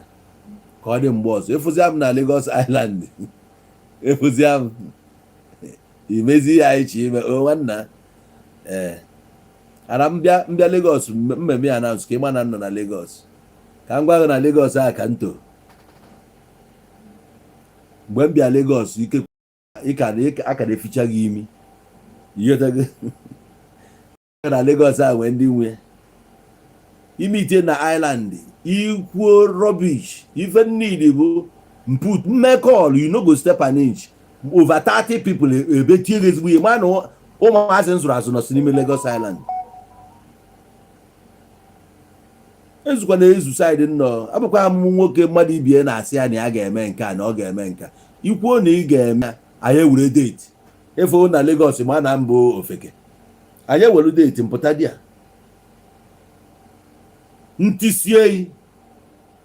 Ka ọ dị mgbe ọzọ, ịfụzia m na Lagos Island, ịfụzia m, imezi ya anyị chi ime o nwanna. Ee, ara mbịa mbịa Lagos mmemme ya announce ka ị ma na m nọ na Lagos. Ka m gwa gị na Lagos a ka m too. Mgbe m bịa Lagos, ike aka na-eficha gị imi. Ịghọtago? Na Lagos a nwee ndị nwe ime itie na island ikwuo rubbish. Ife need bụ mput mmekọl, you no go step an inch. Over 30 people ebe tie gị ezigbo ihe. Ma na ụmụazị m zụrụ azụ nọsi n'ime Lagos Island. Ezukwa na ezu side nnọọ. Abụkwa m nwoke mmadụ ibie na-asị ya na ya ga-eme nke a na ọ ga-eme nke a. Ikwuo na ị ga-eme, anyị ewere date efe na Lagos. Ma na mbụ ofeke, anyị ewere date mpụta di ya ntisie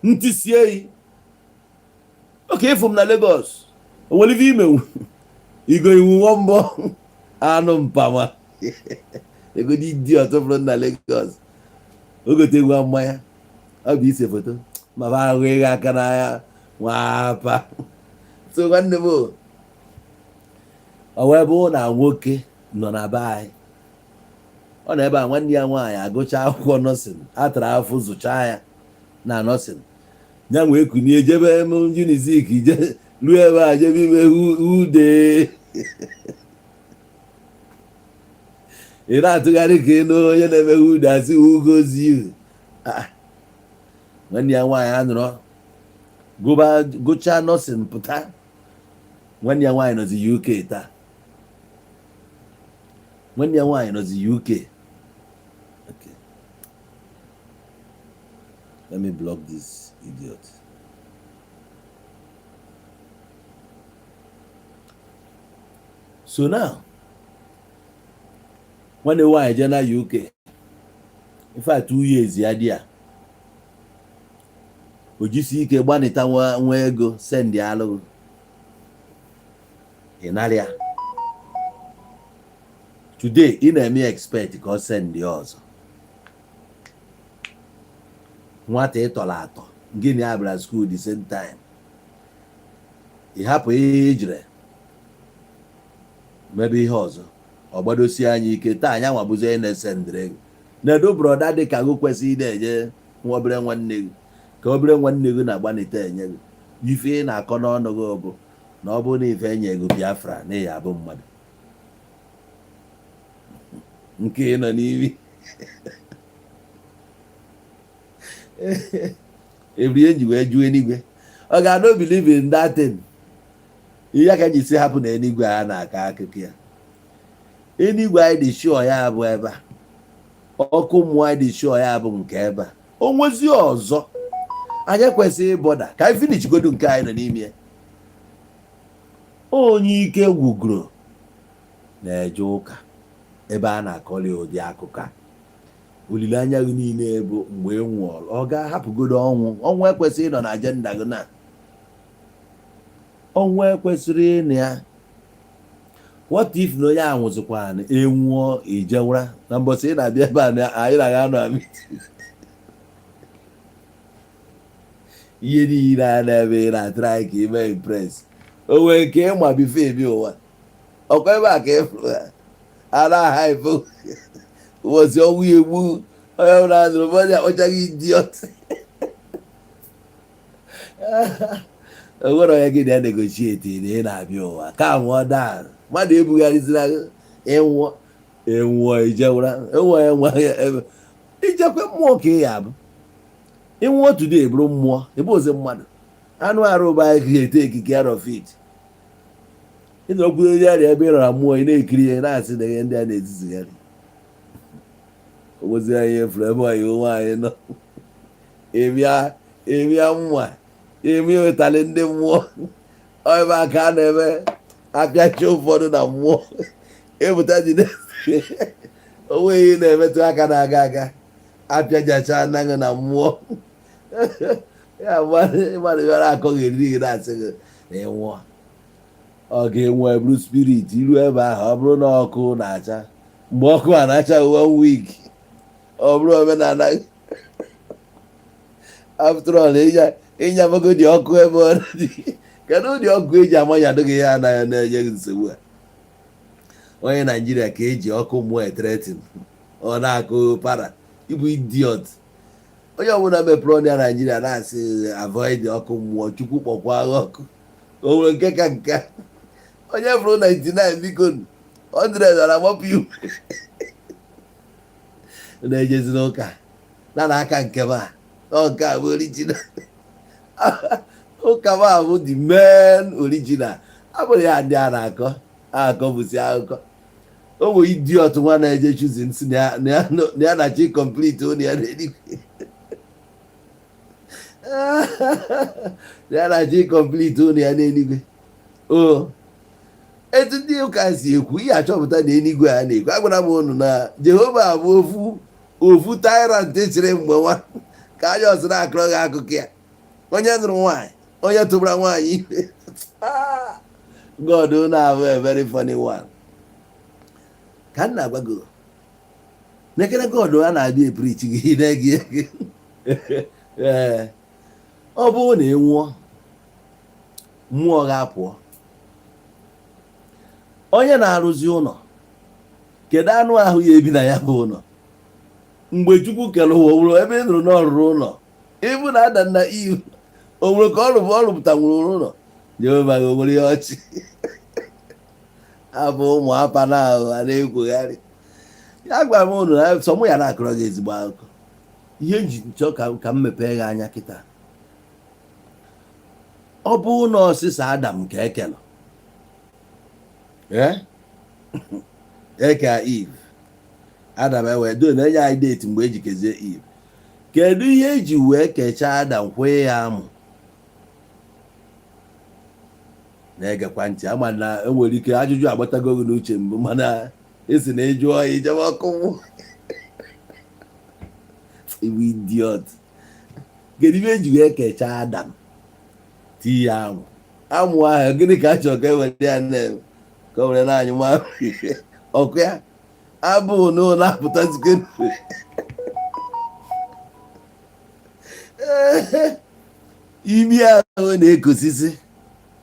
ntisie. Oke ịfụ m na Lagos, o nwere ife imenwu igo iwu nwa mbọ anụ mpama ego dị dị ọtọ fụrụ na Lagos. O gote nwa mmanya, ọ bụ ise foto ma ba ahụ ịgha aka n'anya nwapa. So nwanne m, o wee bụ na nwoke nọ na be anyị, ọ nọ ebe a, nwanne ya nwaanyị agụcha akwụkwọ nursing, atara afụ zụchaa ya na nursing ya, nwee kunie jebe m Unizik, je ruo ebe a jebe ime ude. Ị na-atụgharị ka ị nụ onye na-eme ude asị ugozi. Nwanne ya nwaanyị anọrọ gụba gụchaa nursing pụta. Nwanne ya nwaanyị nọzi UK taa. Nwanne ya nwaanyị nọzi UK. Okay. Let me block this idiot. So now, nwanne nwaanyị jee na UK In fact, 2 years ya dị a, o jisi ike gbanịta nwa nwa ego send alụghị, ị nara ya. Today ị na-eme expect ka ọ send ya ọzọ. Nwata ịtọrọ atọ, gịnị ya bịara school the same time, ị hapụ ihe ijire mebe ihe ọzọ, ọ gbadosie anya ike. Taa anya nwa bụzi onye na-esendịrị ego. Na-edo brother dị ka gị kwesịrị ị na-enye nwa obere nwanne gị, ka obere nwanne gị na-agbanite enye gị. Ife ị na-akọ n'ọnụ gị bụ na ọ bụrụ na ife enye gị Biafra na ya abụ mmadụ nke ị nọ n'imi ebiri eji wee jụọ eluigwe. Ọ ga-no believe in that thing. Ihe ka ji si hapụ na eluigwe a na-akọ akụkọ ya, eluigwe anyị dị sure ya bụ ebe a, ọkụ mmụọ anyị dị sure ya bụ nke ebe a. O nwezi ọzọ anyị ekwesịghị ịbother ka anyị finish godu nke anyị nọ n'ime ya. Onye ike gwugoro na-eje ụka ebe a na-akọli ụdị akụkọ a. Olileanya gị niile bụ mgbe ị nwụọrọ, ọ ga-ahapụgodo ọnwụ. Ọnwụ ekwesịghị ịnọ na agenda gị, na ọnwụ ekwesịrị ịnọ ya. What if na onye a nwụzikwana, enwụọ, ijewura na mbọsị ị na-abịa ebe a na anyị na anọ meeting, ihe niile a na-eme, ị na-atụrụ anyị ka ime impress o nwee nke ịma before ebi ụwa ọkwa ebe a ka ị fụrụ ha a na-aha ife ụbọchị ọnwụ ya egbu onye ọbụla nụrụ ụbọchị akpọchaghị idiot. O nwere onye gị na ya negotiate na ị na-abịa ụwa ka nwụọ daa mmadụ ebugharịzila ịnwụọ enwụọ ijewura enwụọ enwe ijekwe mmụọ ka ị ya abụ. Ịnwụọ today bụrụ mmụọ, ebe ozi mmadụ anụ arụ bụ anyị ga-etake care of it. Ị nọrọ onye arịa ebe ị nọrọ mmụọ, ị na-ekiri ihe na-asị na ihe ndị a na-ezizigharị ogozi anyị efuru ebe anyị onwe anyị nọ ịbịa ịbịa nwa ịbịa ụtalị ndị mmụọ ebe aka a na-eme apịacha ụfọdụ na mmụọ ịpụta dị onwe ihe na-emetụ aka na-aga aga apịajacha anaghị na mmụọ ya. Mmadụ bịara akọghị eriri gị na-asị gị na ịnwụọ, ọ ga-enwe bụrụ spirit iru ebe ahụ. Ọ bụrụ na ọkụ na-acha mgbe ọkụ a na-acha one week, ọ bụrụ omenala. After all, ịnyabago dị ọkụ ebe ọ dị. Kedu ụdị ọkụ eji amanyado gị ya anaghị na-enye gị nsogbu a? Onye Naijiria ka eji ọkụ mmụọ ethreaten, ọ na-akụ para ịbụ idiot. Onye ọbụla mepere ọnụ ya Naijiria na-asị avoid ọkụ mmụọ, Chukwu kpọkwa agha ọkụ. O nwere nke ka nke onye fụrụ 99, biko, 100 ọ na-amapụ iwu na-ejezi n'ụka na n'aka nke m a. Ọ nke a bụ original ụka m a bụ the main original. Abụrụ ya ndị a na-akọ akọ bụzi akụkọ. O nwere idiot nwa na-eje choosing si na ya na-achọ complete ụlọ ya n'eluigwe, ya na-achọ complete ụlọ ya n'eluigwe. O etu ndị ụka si ekwu ihe achọpụta na eluigwe a na-ekwu, agwara m unu na Jehova bụ ofu ofu tyrant chịrị mgbe nwa ka anya ọzọ na-akọrọ gị akụkọ ya. Onye nụrụ nwaanyị, onye tụbara nwaanyị ime. God na-abụ a very funny one ka m na-agwa gị nekere. God a na-abịa epreach gị na-ege gị. Ee, ọ bụrụ na ị nwụọ, mmụọ ga-apụọ. Onye na-arụzi ụlọ, kedu anụ ahụ ya ebi na ya bụ ụlọ? Mgbe Chukwu kere ụwa, nwere ebe ị nụrụ na ọ rụrụ ụlọ ịbụ na Adam na Eve? O nwere ka ọ rụpụta nwere ụlọ? Jehova o nwere ihe ọchị abụ ụmụ apa na ahụ a na-ekwugharị ya. Gwara m unu na sọ mụ ya na-akọrọ gị ezigbo akụkọ. Ihe nji chọọ ka m mepee gị anya kịta, ọ bụrụ na ọsịsa Adam ka ekelụ ee eke Eve, Adam ewee do na-enye anyị date mgbe eji kezie Eve. Kedu ihe eji wee kechaa Adam kwee ya amụ? Na-egekwa ntị, ama na enwere ike ajụjụ agbatago gị n'uche mbụ, mana esi na ịjụọ ya ijebe ọkụ nwụ. Iwu idiot. Kedu ife eji wee kechaa Adam, tinye ya amụ? Amụ ahụ, gịnị ka a chọrọ ka e were ya na-eme? Ka o were na-anyụ mamịrị ọkụ ya abụ na ọ na-apụtazike. Imi ahụ na-ekosisi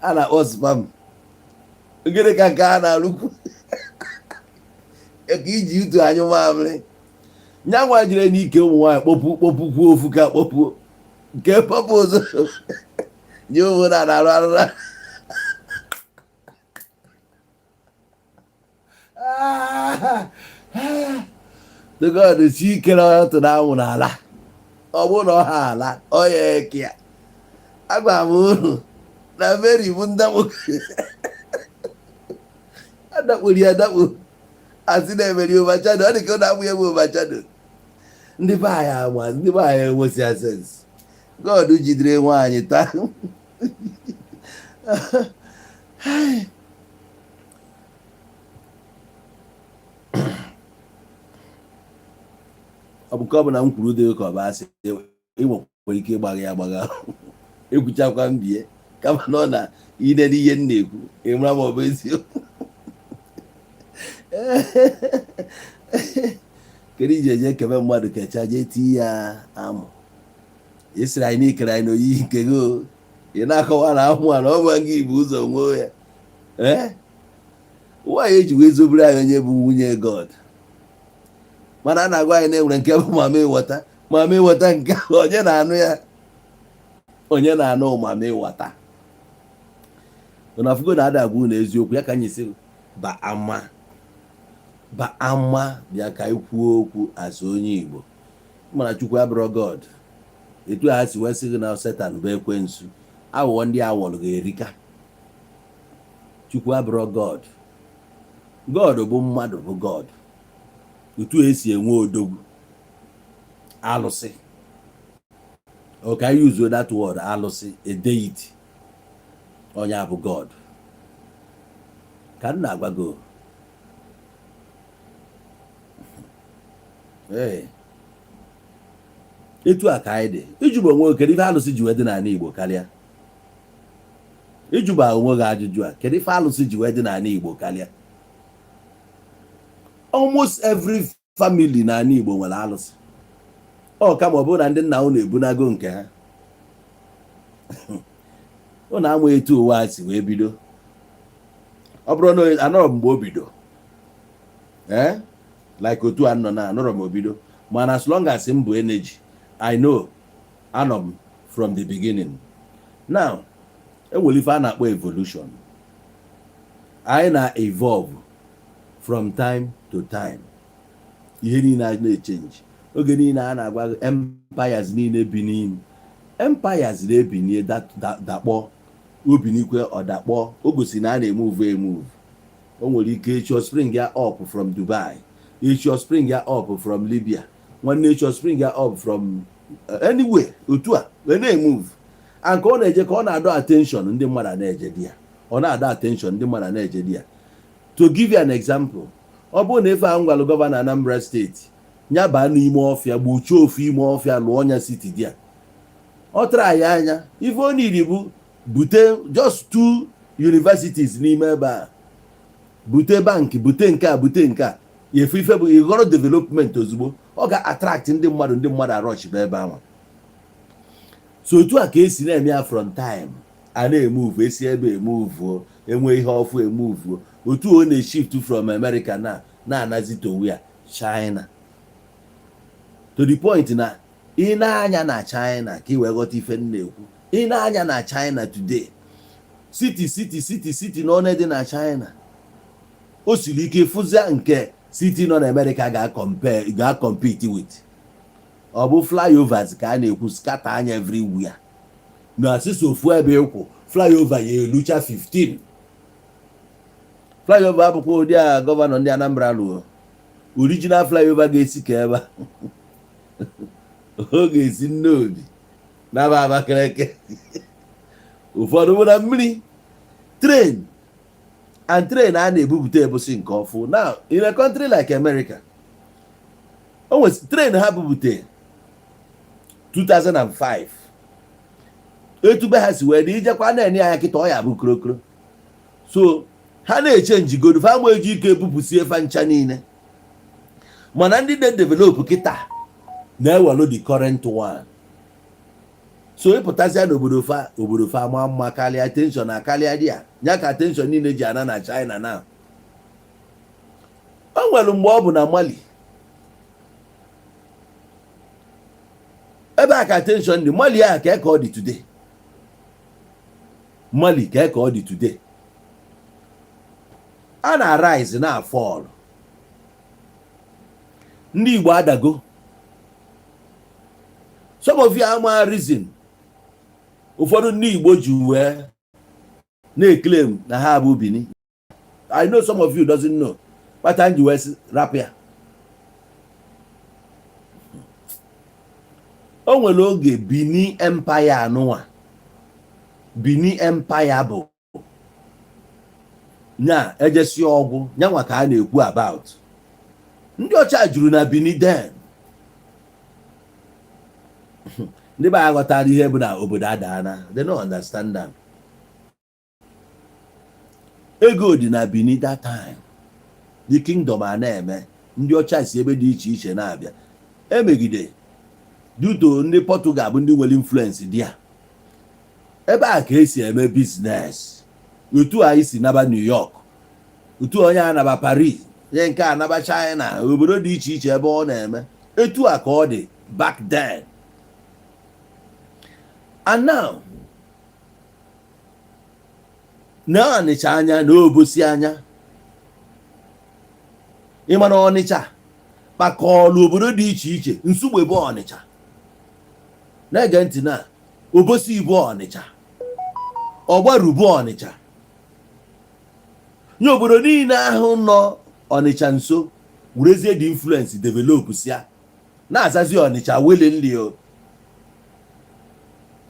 a na-akpọ sperm, gịnị ka nke a na-arụkwu? Ka iji utu anyụ mamịrị. Nyanwa jere n'ike ụmụ nwaanyị kpọpụ kpọpụkwuo ofu ka kpọpụ nke kpọpụ ọzọ nye ụmụ na na-arụ arụra. God si ikere ọtụ na anwụ n'ala, ọ bụrụ na ọ ha ala ọ ya eke ya. Agwara m unu na Mary bụ ndakpo adakporo ya adakpo, asị na-emeri overshadow. Ọ dị ka ọ na-amụ ya bụ overshadow. Ndị be anyị ama, ndị be anyị enwesịa sense. God jidere nwaanyị taa. Ọ bụ nke ọ bụla m kwuru dị ka ọ bụ asị, ị nwekwara ike ịgbagha ya agbagha, ekwuchakwa m bie, kama na ọ na inene ihe m na-ekwu, ị mara ma ọ bụ eziokwu. Kedu iji eje kebe mmadụ kecha jee tinye ya amụ? Ị sịrị anyị na i kere anyị n'oyiyi nke gị, ị na-akọwa na amụ a na ọ bụ gị bụ ụzọ nwee ya. Ee, nwaanyị eji wee zobere anyị onye bụ nwunye God, mana a na-agwa anyị na enwere nke bụ mami water. Mami water nke onye na-anụ ya? Onye na-anụ mami water? Unu afụgo na ada agwa unu eziokwu ya ka anyị si ba ama ba ama bịa ka anyị kwuo okwu asị onye Igbo. Mana Chukwu abụrọ God etu ha si wee sị gị na Setan bụ ekwensu. Aghụghọ ndị awọlụ ga-erika. Chukwu abụrọ God. God bụ mmadụ bụ God. Otu esi enwe odogwu alụsị, okay, I use that word alụsị, a deity, onye a bụ God ka m na-agwa gị. Ee, etu a ka anyị dị. Ịjụba onwe gị, kedu ife alụsị ji wee dị n'ala Igbo karịa? Ịjụba onwe gị ajụjụ a, kedu ife alụsị ji wee dị n'ala Igbo karịa? Almost every family n'ala Igbo nwere alụsị. Ọ kama ọ bụrụ na ndị nna unu ebunago nke ha, unu ama etu ụwa a si wee bido. Ọ bụrụ na anọrọ m mgbe o bido, ee, like otu a nọ na anọrọ m obido, mana as long as m bụ energy, I know anọ m from the beginning. Now, enwere ife a na-akpọ evolution. Anyị na-evolve from time to time. Ihe niile a na-echange oge niile. A na-agwa gị empires niile bi n'ime empires na-ebinie dakpọ obinikwe ọdakpọ. O gosi na a na-emove emove. O nwere ike echi ọ spring ya up from Dubai, echi ọ spring ya up from Libya, nwanne echi ọ spring ya up from anywhere. Otu a wee na-emove, and ka ọ na-eje ka ọ na-adọ attention ndị mmadụ na-eje di ya, ọ na-adọ attention ndị mmadụ na-eje di ya. To give you an example, ọ bụrụ na ife a ngwalụ gọvanọ Anambra Steeti ya baa n'ime ọfịa, gbuchie ofu ime ọfịa, lụọ ọnya city di ya, ọ tara ya anya. Ife o niri bụ bute just two universities n'ime ebe a, bute bank, bute nke a, bute nke a, efu ife bụ ịghọrọ development ozugbo. Ọ ga-attract ndị mmadụ, ndị mmadụ arọchiba ebe ahụ. So otu a ka esi na-eme ya from time. A na-emove, esi ebe emove, enwe ihe ọfụ emove. Otu ọ na-eshift from America na na-anazi to where? China. To the point na ị na-anya na China, ka ị wee ghọta ife m na-ekwu, ị na-anya na China today, city city city city na one dị na China, o siri ike fụzia nke city nọ na America ga-compare, ga-compete with. Ọ bụ flyovers ka a na-ekwu, scatter anya everywhere na asịsị ofu ebe ịkwụ flyover ya elucha 15 flyover. Abụkwa ụdị a gọvanọ ndị Anambra lụọ. Original flyover ga-esi ka ebe a ọ ga-esi Nnobi naba Abakaliki, ụfọdụ bụ na mmiri, train and train a na-ebupụta ebusi nke ọfụ. Now, in a country like America, o nwere train ha bupụta. 2005. Etu be ha si wee dị, ijekwa na-enye anya kịta, ọ ya bụ krokro. So ha na-eche njigodo fa ma eji ike ebupụsie fa ncha niile, mana ndị na-develop kịta na-ewelu the current one. So ịpụtazịa n'obodo fa, obodo fa ma mma karịa, tension akarịa dị ya, ya ka tension niile ji ana na China. Na o nwere mgbe ọ bụ na Mali ebe a ka tension dị. Mali a ka ọ dị today, Mali ka ọ dị today, a na-arise na fall. Ndị Igbo adago. Some of you ama reason ụfọdụ ndị Igbo ji wee na-eclaim na ha bụ Bini. I know some of you doesn't know kpata m ji wee rapụ ya. O nwere oge Bini Empire anụnwa, Bini Empire bụ nya ejesi ọgwụ nyanwa ka a na-ekwu about. Ndị ọcha juru na Bini then. Ndị be anyị ghọtara ihe bụ na obodo adaana, they no understand am. Ego dị na Bini that time, the kingdom a na-eme, ndị ọcha si ebe dị iche iche na-abịa. Emegide due to ndị Portugal bụ ndị nwere influence dị ya ebe a ka esi eme business. Otu anyị si naba New York, otu onye anaba Paris, nye nke anaba China, obodo dị iche iche ebe ọ na-eme, etu a ka ọ dị back then. And now na Ọnịcha anya na Obosi anya, ịma na Ọnịcha kpakọọlụ obodo dị iche iche. Nsugbe bụ Ọnịcha, na-ege ntị, na Obosi bụ Ọnịcha, Ọgbaru bụ Ọnịcha, nye obodo niile ahụ nọ Ọnịcha nso werezie the influence develop sia na-azazi Ọnịcha willingly o.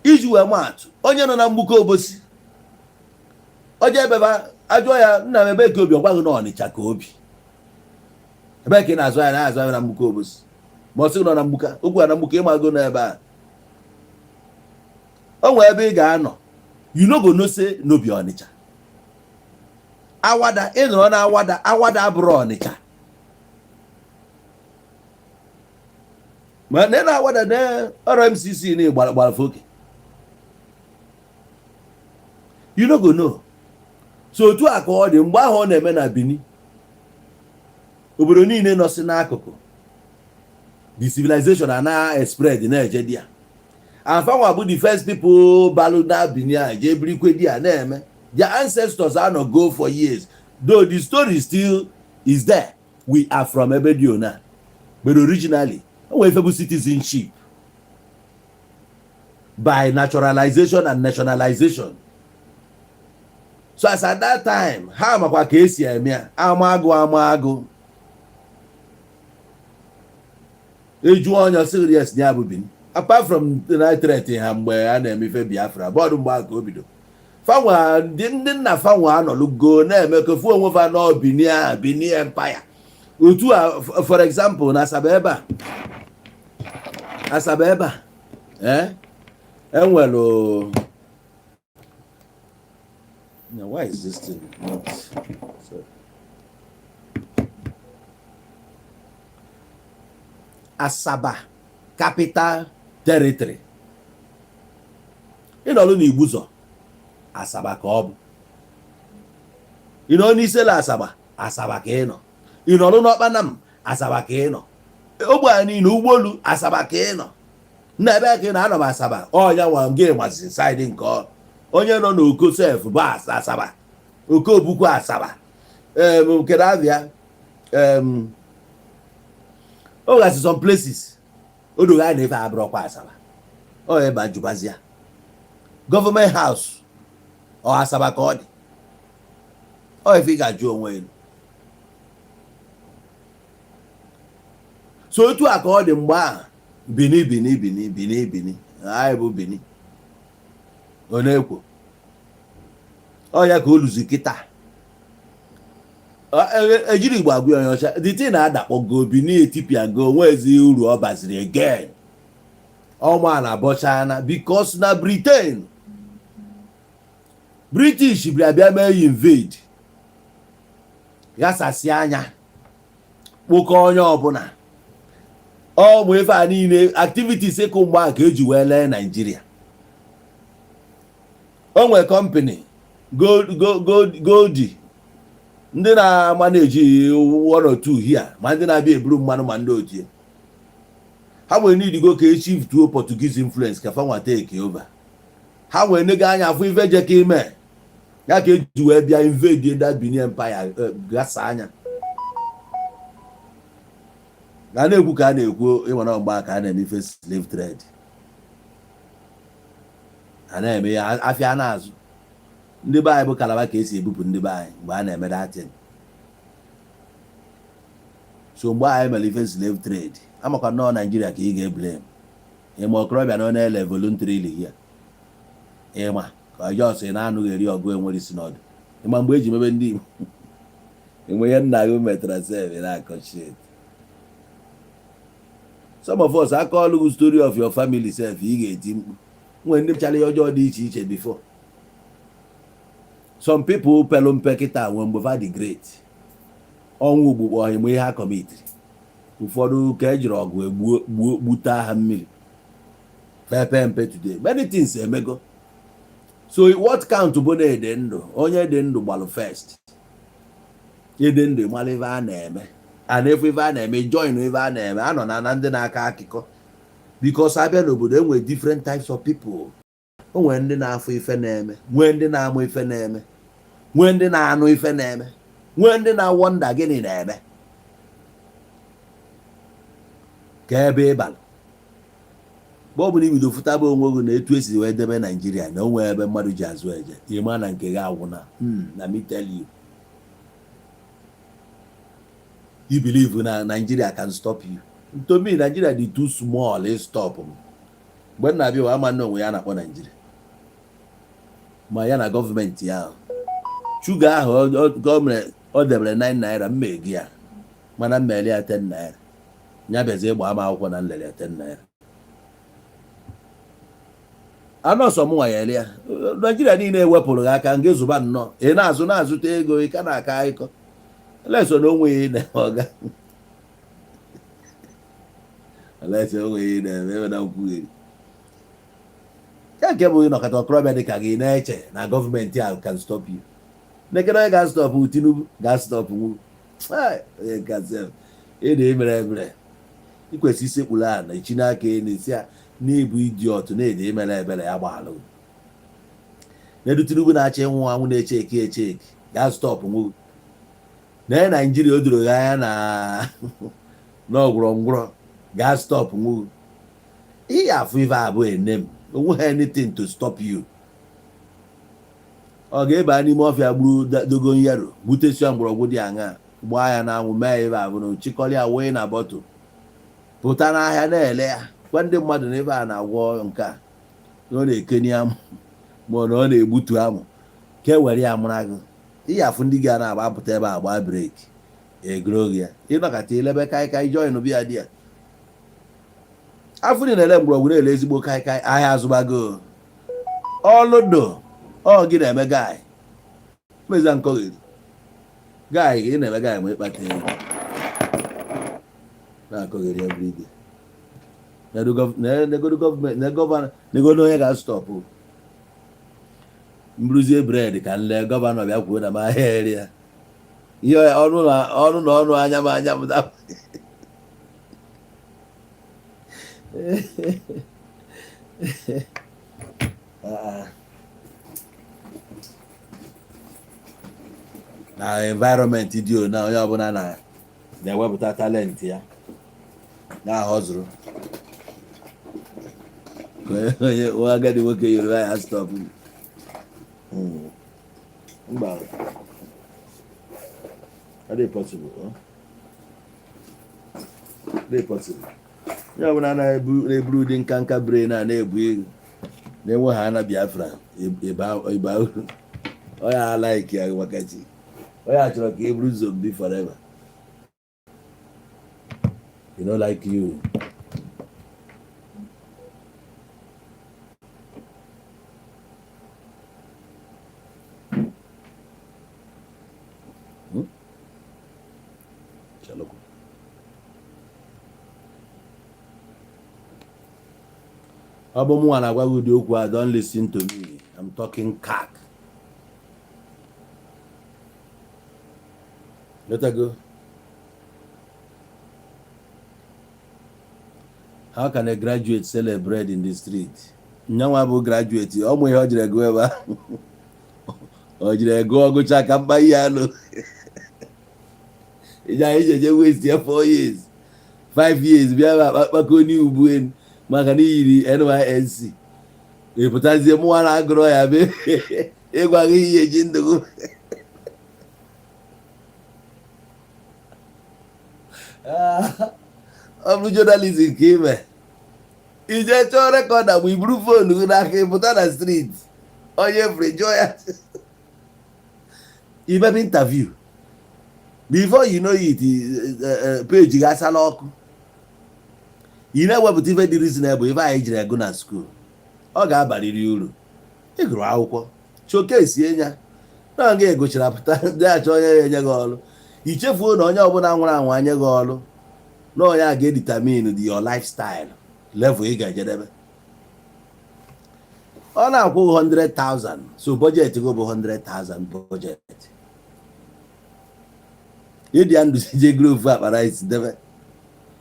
Iji wee maatụ, onye nọ na Mgbuka Obosi oje ebeba ajụọ ya, nna m, ebe ka obi? Ọ gwaghị na Ọnịcha ka obi. Ebe ka ị na-azụ ya? Na-azụ ya na Mgbuka Obosi, ma ọ sị nọ na Mgbuka okwu na Mgbuka, ịmago n'ebe a o nwee ebe ị ga-anọ, you no go know say no be Ọnịcha. Awada, ị nọrọ na Awada, Awada abụrụ Ọnịcha, ma na Awada na RMCC na gbara gbara foke, you no go know. So otu a ka ọ dị mgbe ahụ ọ na-eme na Bini. Obodo niile nọsị n'akụkụ, the civilization ana spread na-eje di ya, and fanwa bụ the first people balụ na Bini a jee birikwe di ya na-eme. Their ancestors anọ go for years, though the story still is there, we are from ebe dị ona, but originally o nwere ife bụ citizenship by naturalization and nationalization. So as at that time, ha makwa ka esi eme ya. Ama agụ, ama agụ eju onye sịrị yes ya bụ Bini. Apart from threat ha mgbe a na-emefe Biafra bọọdụ, mgbe ahụ ka o bido. Fanwa ndị nna fanwa anọlugo na-eme ka fu onwe fa nọ Bini a Bini Empire. Otu a, for example, na Asaba ebe a, Asaba ebe a, enwere. Now, why is this thing not sorry. Asaba Capital Territory, ịnọlụ n'Igbuzọ, Asaba ka ọ bụ. Ị nọ n'Isele Asaba, Asaba ka ị nọ. Ị nọlụ n'Ọkpanam, Asaba ka ị nọ. Ogbe a niile, Ụgbọelu, Asaba ka ị nọ. Na ebe ka ị nọ, anọ m Asaba. Ọnya nwa gị nwazi side nke ọ onye nọ n'Oko sef bụ Asaba, Oko bụkwa Asaba. Kedu abịa o gasị some places o doghị anya na ife abụrọkwa Asaba. Ọ ebe ajụbazia Government House, ọ Asaba ka ọ dị? Ọ ife ị ga-ajụ onwe elu. So otu a ka ọ dị mgbe ahụ. Bini Bini Bini Bini Bini anyị bụ Bini ọ na-ekwo ọ ya ka o luzi kịta. Ejiri Igbo agwa onye ọcha the thing na-adakpọgo Bini etipịa go, onwezi uru ọ baziri again. Ọma na bọchana because na Britain, British bịa bịa mee invade, ghasasị anya, kpokọ onye ọbụla. Ọ bụ ife a niile, activities ịkụ mgbe a ka eji wee lee Naijiria. O nwere company Goldi, ndị na-ama na-eji one or two here, ma ndị na-abịa eburu mmanụ, ma ndị otie ha nwere nidigo ka e shift to Portuguese influence ka fa nwa take over. Ha nwere nego anya afọ ife je ka ime ya ka eji wee bịa invade that Benin Empire, gasa anya. Na na-ekwu ka a na-ekwu ịnwere mgbe ka a na-eme ife slave trade, a na-eme ya afịa na-azụ ndị be anyị bụ Calabar ka esi ebupụ ndị be anyị mgbe a na-eme that thing. So mgbe anyị mere ife slave trade, amakwa nnọọ Naijiria ka ị ga-eblame. Ịma okorobịa na ọ na-ele voluntarily here, ịma ka ọjọọ sị na-anụghị eri ọgụ enwere isi n'ọdụ. Ịma mgbe eji mebe ndị Igbo enwe ihe nna gị metara sef na-akọ shit. Some of us, aka ọlụ story of your family sef, ị ga-eti mkpu. Nwere ndị chara ihe ọjọọ dị iche iche before. Some people pelu mpe kịta nwee mgbe fa dị great, ọnwụ ugbukpọ ọhịma ihe ha commitiri. Ụfọdụ ka ejiri ọgụ egbuo gbuo gbute ha mmiri pepe mpe. Today many things emego. So what count bụ na ede ndụ, onye dị ndụ gbalụ first. Ịdị ndụ, mara ife a na-eme, a na-efu ife a na-eme, join ife a na-eme, anọ na ndị na-akọ akụkọ, because abịa n'obodo, enwere different types of people. O nwere ndị na-afụ ife na-eme, nwee ndị na-amụ ife na-eme, nwee ndị na-anụ ife na-eme, nwee ndị na-wonder gịnị na-eme ka ebe ịbalụ. Mgbe ọ bụla ibido fụtaba onwe gị na etu esi wee debe Naijiria na onwe ebe mmadụ ji azụ eje, ịma na nke gị agwụna. Na me tell you, you believe na Nigeria can stop you. To me, Nigeria dị too small to stop m. Mgbe m na-abịa ụwa, ama nna onwe ya na-akpọ Naijiria, ma ya na gọọmenti ya ahụ shuga ahụ gọọmenti ọ debere 9 naira, mma ego ya, mana mmeli ya 10 naira, ya bịazie gbaa m akwụkwọ na nlele ya 10 naira. Anụ ọsọ m nwa ya ele ya. Naijiria niile ewepụrụ gị aka nga zụba nnọọ, ị na-azụ na-azụta ego, ị ka na-akọ akụkọ leso na onwe ya na ọga leso onwe ya na-eme ebe na nkwugheri ya nke bụ ịnọkọta okorobịa dị ka gị na-eche na gọọmenti a can stop you. Nekere onye ga-astop Tinubu, ga-astop nwu onye nka sef ị na-emere emere ikwesị isekpuru a na echi n'aka elu si ya n'ịbụ idiot na-ede imere ebere ya gbaalụ. N'edu Tinubu na-achọ ịnwụ anwụ, na-eche eki eche eki ga-astop nwu na Naijiria o doro gị anya na n'ọgwụrọ ngwụrọ ga-astop nwu. Ihe afụ ife abụ enem onwe ha anything to stop you. Ọ ga-eba n'ime ọfịa gburu dogon yaro, gbutesia mgbọrọgwụ dị aṅa, gbaa ya n'anwụ, mee ya ebe abụ na chịkọrọ ya wee na bottle, pụta n'ahịa na-ele ya, gwa ndị mmadụ na ebe a na-agwọ nke a, na ọ na-ekeni amụ, ma ọ na ọ na-egbutu amụ ka e were ya mara gị. Ihe afụ ndị ga na-agba apụta ebe a gbaa break egoro gị ya, ịnọkọta ilebe kaikai, join bịa dị ya. Afụ dị na-ele mgbọrọgwụ, na-ele ezigbo kaikai, ahịa azụbago ọlụdo. Ọ gị na-eme guy meza nkọgheri guy, ị na-eme guy ma ịkpata ego na-akọgheri everyday. Negodu gọọmenti, governor, negodu onye ga-astop mbruzie bread ka nle. Governor bịa kwuo na m ahịa eri ya ihe ọnụ na ọnụ na ọnụ anya m anya m dapụ. Na environment dị o na onye ọbụla na na-ewepụta talent ya na-ahọzụrụ onye nwa agadi nwoke Yoruba ya stop. Mba, ọ dị possible, ọ dị possible. Onye ọbụla na-eburu ụdị nka nka brain a na-ebu ego na-enwe ha na Biafra ịba uru onye a like ya maka chi onye a chọrọ ka e buru zombie forever. You know, like you. Chelụkwa. Ọ bụ mụnwa na-agwa gị ụdị okwu a, don't listen to me. I'm talking cack. Letago. How can a graduate sell a bread in the street? Nyanwa bụ graduate, ọ mụ ihe ọ jiri gụọ ebe ahụ. Ọ jiri gụọ gụcha ka mkpa ihe anụ. Ije anyị ji eje waste ya 4 years, 5 years bịa ebe a kpakọ n'ugbu elu maka na iyiri NYSC. Ị pụtazie mụnwa na-agụrọ ya be ịgwa gị ihe ji ndụ gị. Ọ bụ journalism ka ime ije chọọ recorder ma iburu phone gị n'aka, ịpụta na street, onye fere jụọ ya, imebe interview. Before you know it, page gị asala ọkụ. Ị na-ewepụta ife dị reasonable. Ife anyị jiri ego na school, ọ ga-abarịrị uru. Ịgụrụ akwụkwọ, showcase ya na nga egochara pụta ndị achọ onye ya enye gị ọrụ. Ichefuo na onye ọbụla nwụrụ anwụ anye gị ọrụ na onye a ga-edetermine your lifestyle level ị ga-ejedebe. Ọ na-akwụ 100,000, so budget gị bụ 100,000 budget. Ịdị ya ndụ je goro ofu akpa rice debe.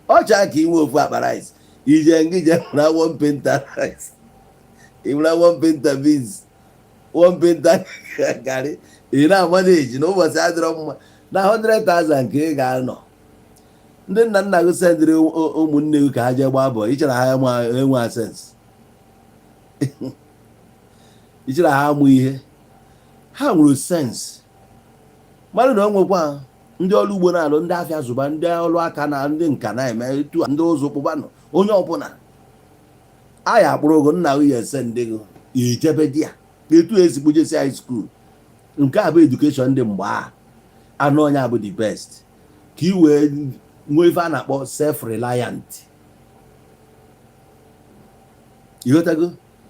Ọ chọọ ka ị nwee ofu akpa rice, ije ngị je nwere one painter rice, ị nwere one painter beans, one painter garị, ị na-amaneji na ụbọchị adịrọ mma na 100,000 ka ị ga-anọ. Ndị nna nna gị sendịrị ụmụnne gị ka ha jee gbaa bọọ, ichere ha enwe sense? Ichere ha amụ ihe? Ha nwere sense mmadụ na o nwekwa ndị ọrụ ugbo na-alụ, ndị afịa zụba, ndị ọrụ aka na ndị nka na-eme etu a, ndị ụzụ kpụbanụ. Onye ọbụla a ya akpụrụ ogo nna gị ya ese ndị gị ijebe di ya etu esi kpujesi high school. Nke a bụ education dị mgbe a anụ onye bụ the best ka ị wee nwee ife a na-akpọ self reliant. Ịghọtago?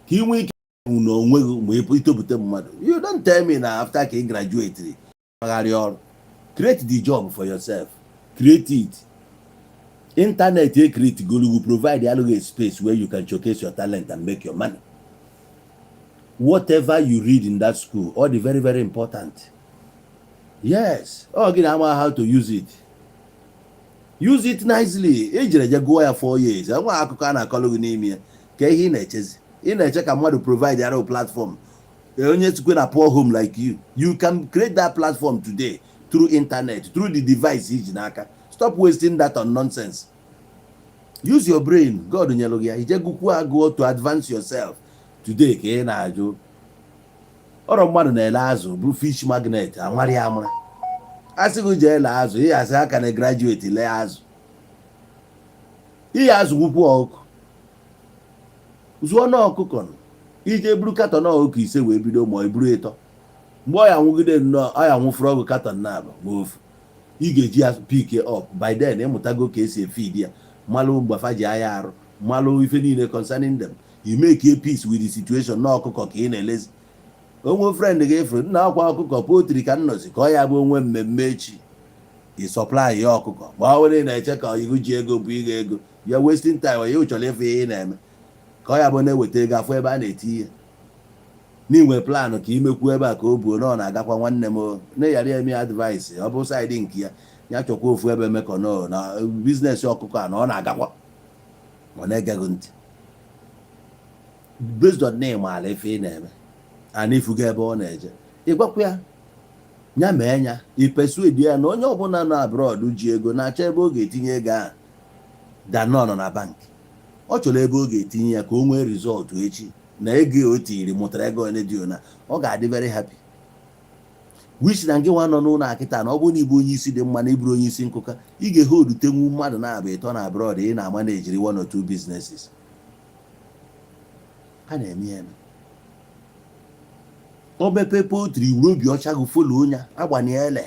Ka ị nwee ike n'onwe gị ma itopụta mmadụ. You don't tell me na after ka ị graduate magharị ọrụ. Create the job for yourself, create it. Internet e create go will provide alụghị a space where you can showcase your talent and make your money. Whatever you read in that school, all the very very important, yes, ọ gị na-ama how to use it. Use it nicely. Ejere je gụọ ya 4 years, enwe akụkọ a na-akọlụ gị n'ime ya. Ka ihe ị na-echezi, ị na-eche ka mmadụ provide yara platform. Onye sikwe na poor home like you, you can create that platform today through internet, through the device iji n'aka. Stop wasting that on nonsense. Use your brain God nyere gị ya. Ije gụkwuo agụọ to advance yourself today. Ka ị na-ajụ ọrọ mmadụ na-ele azụ bụ fish magnet amara ya amara, a sị gị jee lee azụ, ị asị aka na graduate lee azụ. Ihe azụ nwukwu ọkụ zụọ na ọkụkọ, ije buru carton ọkụkọ 5 wee bido, ma ọ buru 3. Mgbe ọ ya nwụgide nnọọ, ọ ya nwụfụrụ ọgụ carton na abụ ma ofu, ị ga-eji ya pick up. By then ịmụtago ka esi efeed ya, malụ mgbafa ji anya arụ, malụ ife niile concerning them. You make a peace with the situation na ọkụkọ ka ị na-elezi. Onwe friend gị efuru nna akwa ọkụkọ poultry ka nnọzi ka ọ ya bụ onwe mmemme echi, ị supply ya ọkụkọ. Ma ọ bụrụ na-eche ka ihu ji ego bụ ịga ego ya, wasting time. Ya chọrọ ịfụ ihe ị na-eme ka ọ ya bụ na-eweta ego afọ ebe a na-eti ihe n'inwe plan ka imekwu ebe a ka o buo na ọ na-agakwa. Nwanne m na-eyara eme advice, ọ bụ side nke ya, ya chọkwa ofu ebe mekọ no na business ọkụkọ a na ọ na-agakwa, ọ na-egeghị ntị based on na ịmaala ife ị na-eme ana ifugo ebe ọ na-eje. Ịgwakwa ya, ya mee ya ipersuade ya na onye ọbụla nọ abroad ji ego na-achọ ebe ọ ga-etinye ego ahụ than nọ na bank. Ọ chọrọ ebe ọ ga-etinye ya ka o nwee result echi na ego o tiri mụtara ego onye dị ona, ọ ga-adị very happy. Which na ngị nwa nọ n'ụlọ akịta na ọ bụrụ na ịbụ onye isi dị mma na ịbụrụ onye isi nkụka, ị ga-eholdutenwu mmadụ na-abụ ịtọ na abroad ị na-ama na-ejiri one or two businesses a na-eme ya eme. O mepe poultry, wuru obi ọcha gị follow onye agbaniele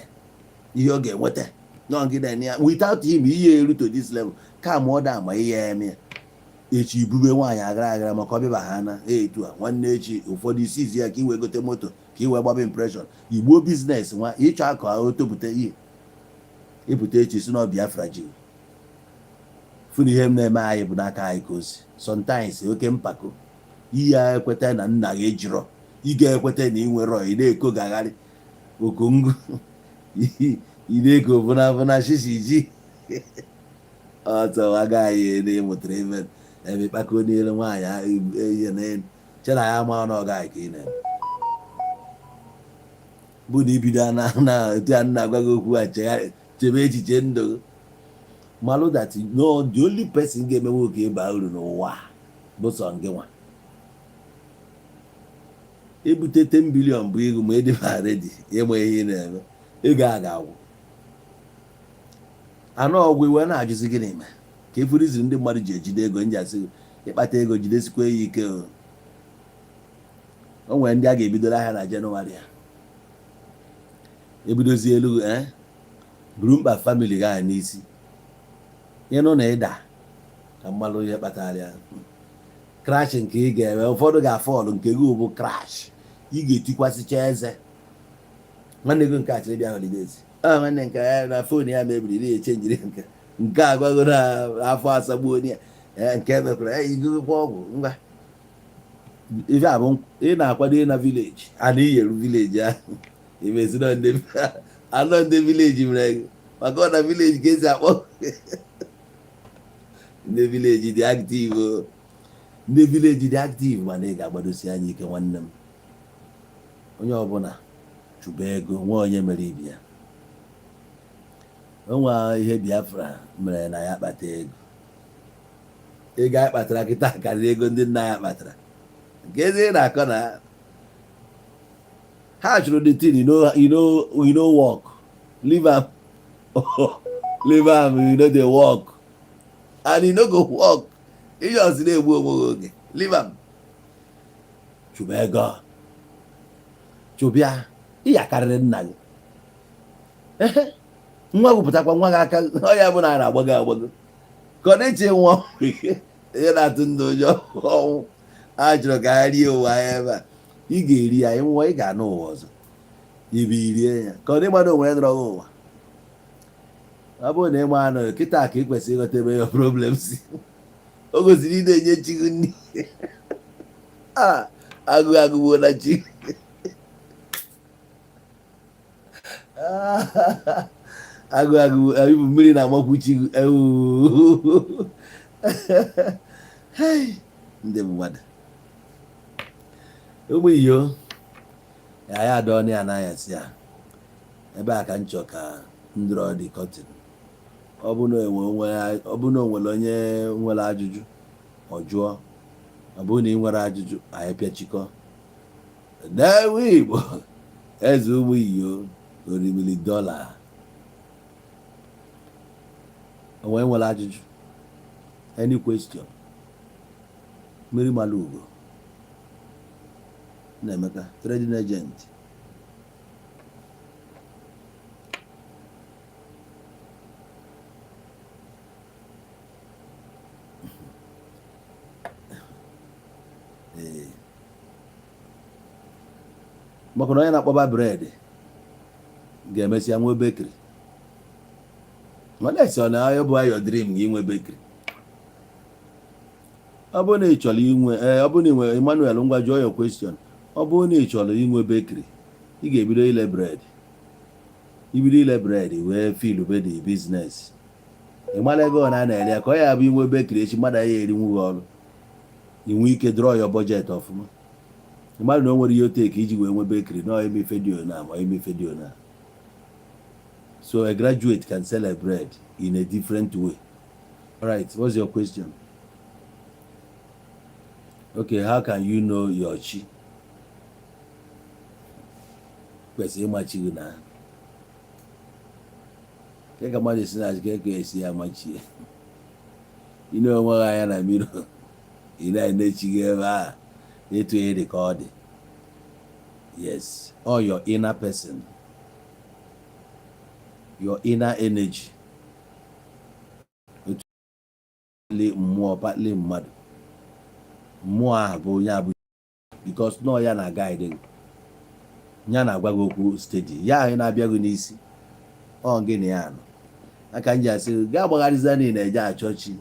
ihe ọ ga-enweta nọgide ya. Without him, ihe eru to this level ka ma ọ da ama ihe eme ya echi ibube nwaanyị agara agara maka ọbịba ha na etu a nwanne echi ụfọdụ isi izi ya ka ị wee gote moto. Ka ị wee gbaba impression igbuo business nwa ịchọ akụ o topụta ihe ịpụta echi si na Biafra ji fụ na ihe m na-eme anyị bụ n'aka anyị ka o si. Sometimes oke mpako, ihe a ekweta na nna gị ejirọ, ị ga-ekweta na ị nwere, ị na-eko gagharị okongo, ị na-eko vụna vụna shishi ji ọtọ aga anyị na ịmụtara ebe ebe ịkpako n'elu nwaanyị ihe n'elu che na ya ama na ọ gaghị ka ị na-eme bụ na ibido na etu a nna agwa gị okwu a, chebe echiche ndụ gị, malụ that no, the only person ga-emenwe ka ịba uru n'ụwa bụ sọ gị nwa. Ebute 10 billion bụ ego, ma ịdịba ready ịma ihe ị na-eme, ego a ga-agwụ anụ ọgwụ. Iwe na-ajụzi gịnị mee ka efuriziri ndị mmadụ ji ejide ego nji asị ịkpata ego jidesikwa ya ike. O nwere ndị a ga-ebidoro ahịa na Jenụwarị a ebidozi elu buru mkpa family gị ahụ n'isi, ịnụ na ịda ka mmalụ ihe kpatara ya. Crash nke ị ga-eme, ụfọdụ ga-afọlụ nke gị bụ crash, ị ga-etikwasịcha eze. Nwanne gị nke achịrị bịa holidays, ọ nwanne nke ya na phone ya mebiri, na-echenjiri nke nke agwago na afọ asagbuo ya nke mekwara ya igogokwa ọgwụ. Ngwa, ife a bụ ị na-akwado ịna village a na iyeru village ahụ imezi anọ ndị village mere gị, maka ọ na village ka esi akpọ ndị village dị active o. Ndị village dị active, mana ị ga-agbadosi anya ike. Nwanne m, onye ọbụla chụba ego nwa onye mere ibi ya onwe ihe Biafra mere na ya kpata ego. Ego anyị kpatara kịta karịrị ego ndị nna ya kpatara. Nke ezi ị na-akọ na ha chụrụ the thing, you no work, leave am, leave am. You no dey work and you no go work. Ihe ọsị na-egbu onwe gị oge, leave am. Chụba ego, chụbịa ịya karịrị nna gị. Ehe, nwa gị pụtakwa nwa gị aka ọ ya bụ na a na-agbago agbago ka ọ na-eche nwa ihe na-atụ ndị ụjọ ọnwụ. A chọrọ ka ha rie ụwa ya ebe a ị ga-eri ya nwụọ, ị ga-anụ ụwa ọzọ ibe irie ya ka ọ dị gbado onwe ya nọrọ gị ụwa. Ọ bụrụ na ịma anụ kịta ka ị kwesịrị ịghọta ebe ya problem si, o gosiri ị na-enye chi gị nri a agụ agụgbuo na chi agụ agụ ibu mmiri na-amakwu chi gị ewu. Hey, ndị mmadụ, ụmụ iyo ya ya adọ ya n'anyasị ya ebe a ka m chọ ka ndụrọ dị curtain. Ọ bụ na ọ bụ na o nwere onye nwere ajụjụ, ọ jụọ. Ọ bụrụ na ị nwere ajụjụ, anyị pịachikọ n'ewe Igbo. Eze ụmụ iyo orimili dọla onwe nwere ajụjụ, any question? Mmiri mara ugo Nnaemeka, trading agent. Ee, maka na onye na-akpọba bread ga-emesịa nwee bakery, mana esi ọ na ya bụ your dream gị inwe bakery. Ọ bụrụ na ị chọrọ inwe, ee, ọ bụrụ na ị nwere Emmanuel, ngwa jụọ your question. Ọ bụrụ na ị chọrọ inwe bakery, ị ga-ebido ile bread. Ibido ile bread wee filube the business, ị mara ego ọ na na-ere ya, ka ọ ya bụ inwe bakery echi, mmadụ ya erinwu gị ọrụ, inwe ike draw your budget ọfụma. Ị mara na o nwere ihe oteke iji wee nwe bakery na ime ife dị ona ma ime ife dị ona. So a graduate can sell a bread in a different way. All right, what's your question? Okay, how can you know your chi? Kwesịrị ịmachi gị na ke ka mmadụ si na ka esi ya machie ị na-onwe gị anya na mmiri, ị na-enechi gị ebe a etu ihe dị ka ọ dị. Yes, all your inner person, your inner energy, otu mmụọ partly mmadụ, mmụọ ahụ bụ onye abụ because nọọ ya na guide gị. Ya na-agwa gị okwu steady, ya ahụ na-abịa gị n'isi, ọ gị na ya nọ aka m ji asị gị gaa gbagharịza na ị na-eje achọ chi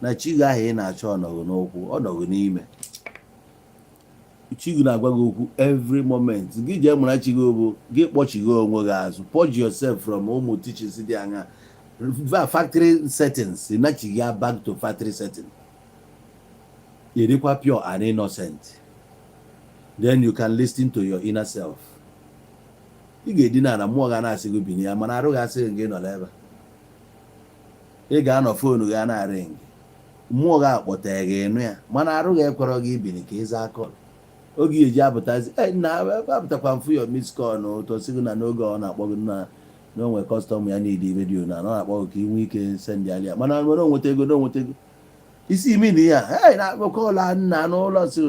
na chi gị ahụ ị na-achọ. Ọnọgụ n'ụkwụ, ọnọgụ n'ime chi gị na-agwa gị okwu every moment. Gị jee mụra chi gị bụ gị kpọchighe onwe gị azụ. Purge yourself from ụmụ teachings dị anya factory settings, nachigha back to factory setting, ịdịkwa pure and innocent. Then you can listen to your inner self. Ị ga-edina na mmụọ ga na-asị gị binye ya, mana arụ ga-asị gị gị nọ n'ebe ị ga-anọ. Phone gị na-arị gị, mmụọ gị akpọtere gị, ịnụ ya, mana arụ gị ekwerọ gị ibini ka ịza call. Oge eji apụtazi na apụtakwa mfu your miss call na ụtọ sị gị na n'oge ọ na-akpọ gị na onwe customer ya niile redio na ọ na-akpọ gị ka ị nwee ike send ya, mana nwere onweta ego na onweta ego isi imi na ya na call nna n'ụlọ si.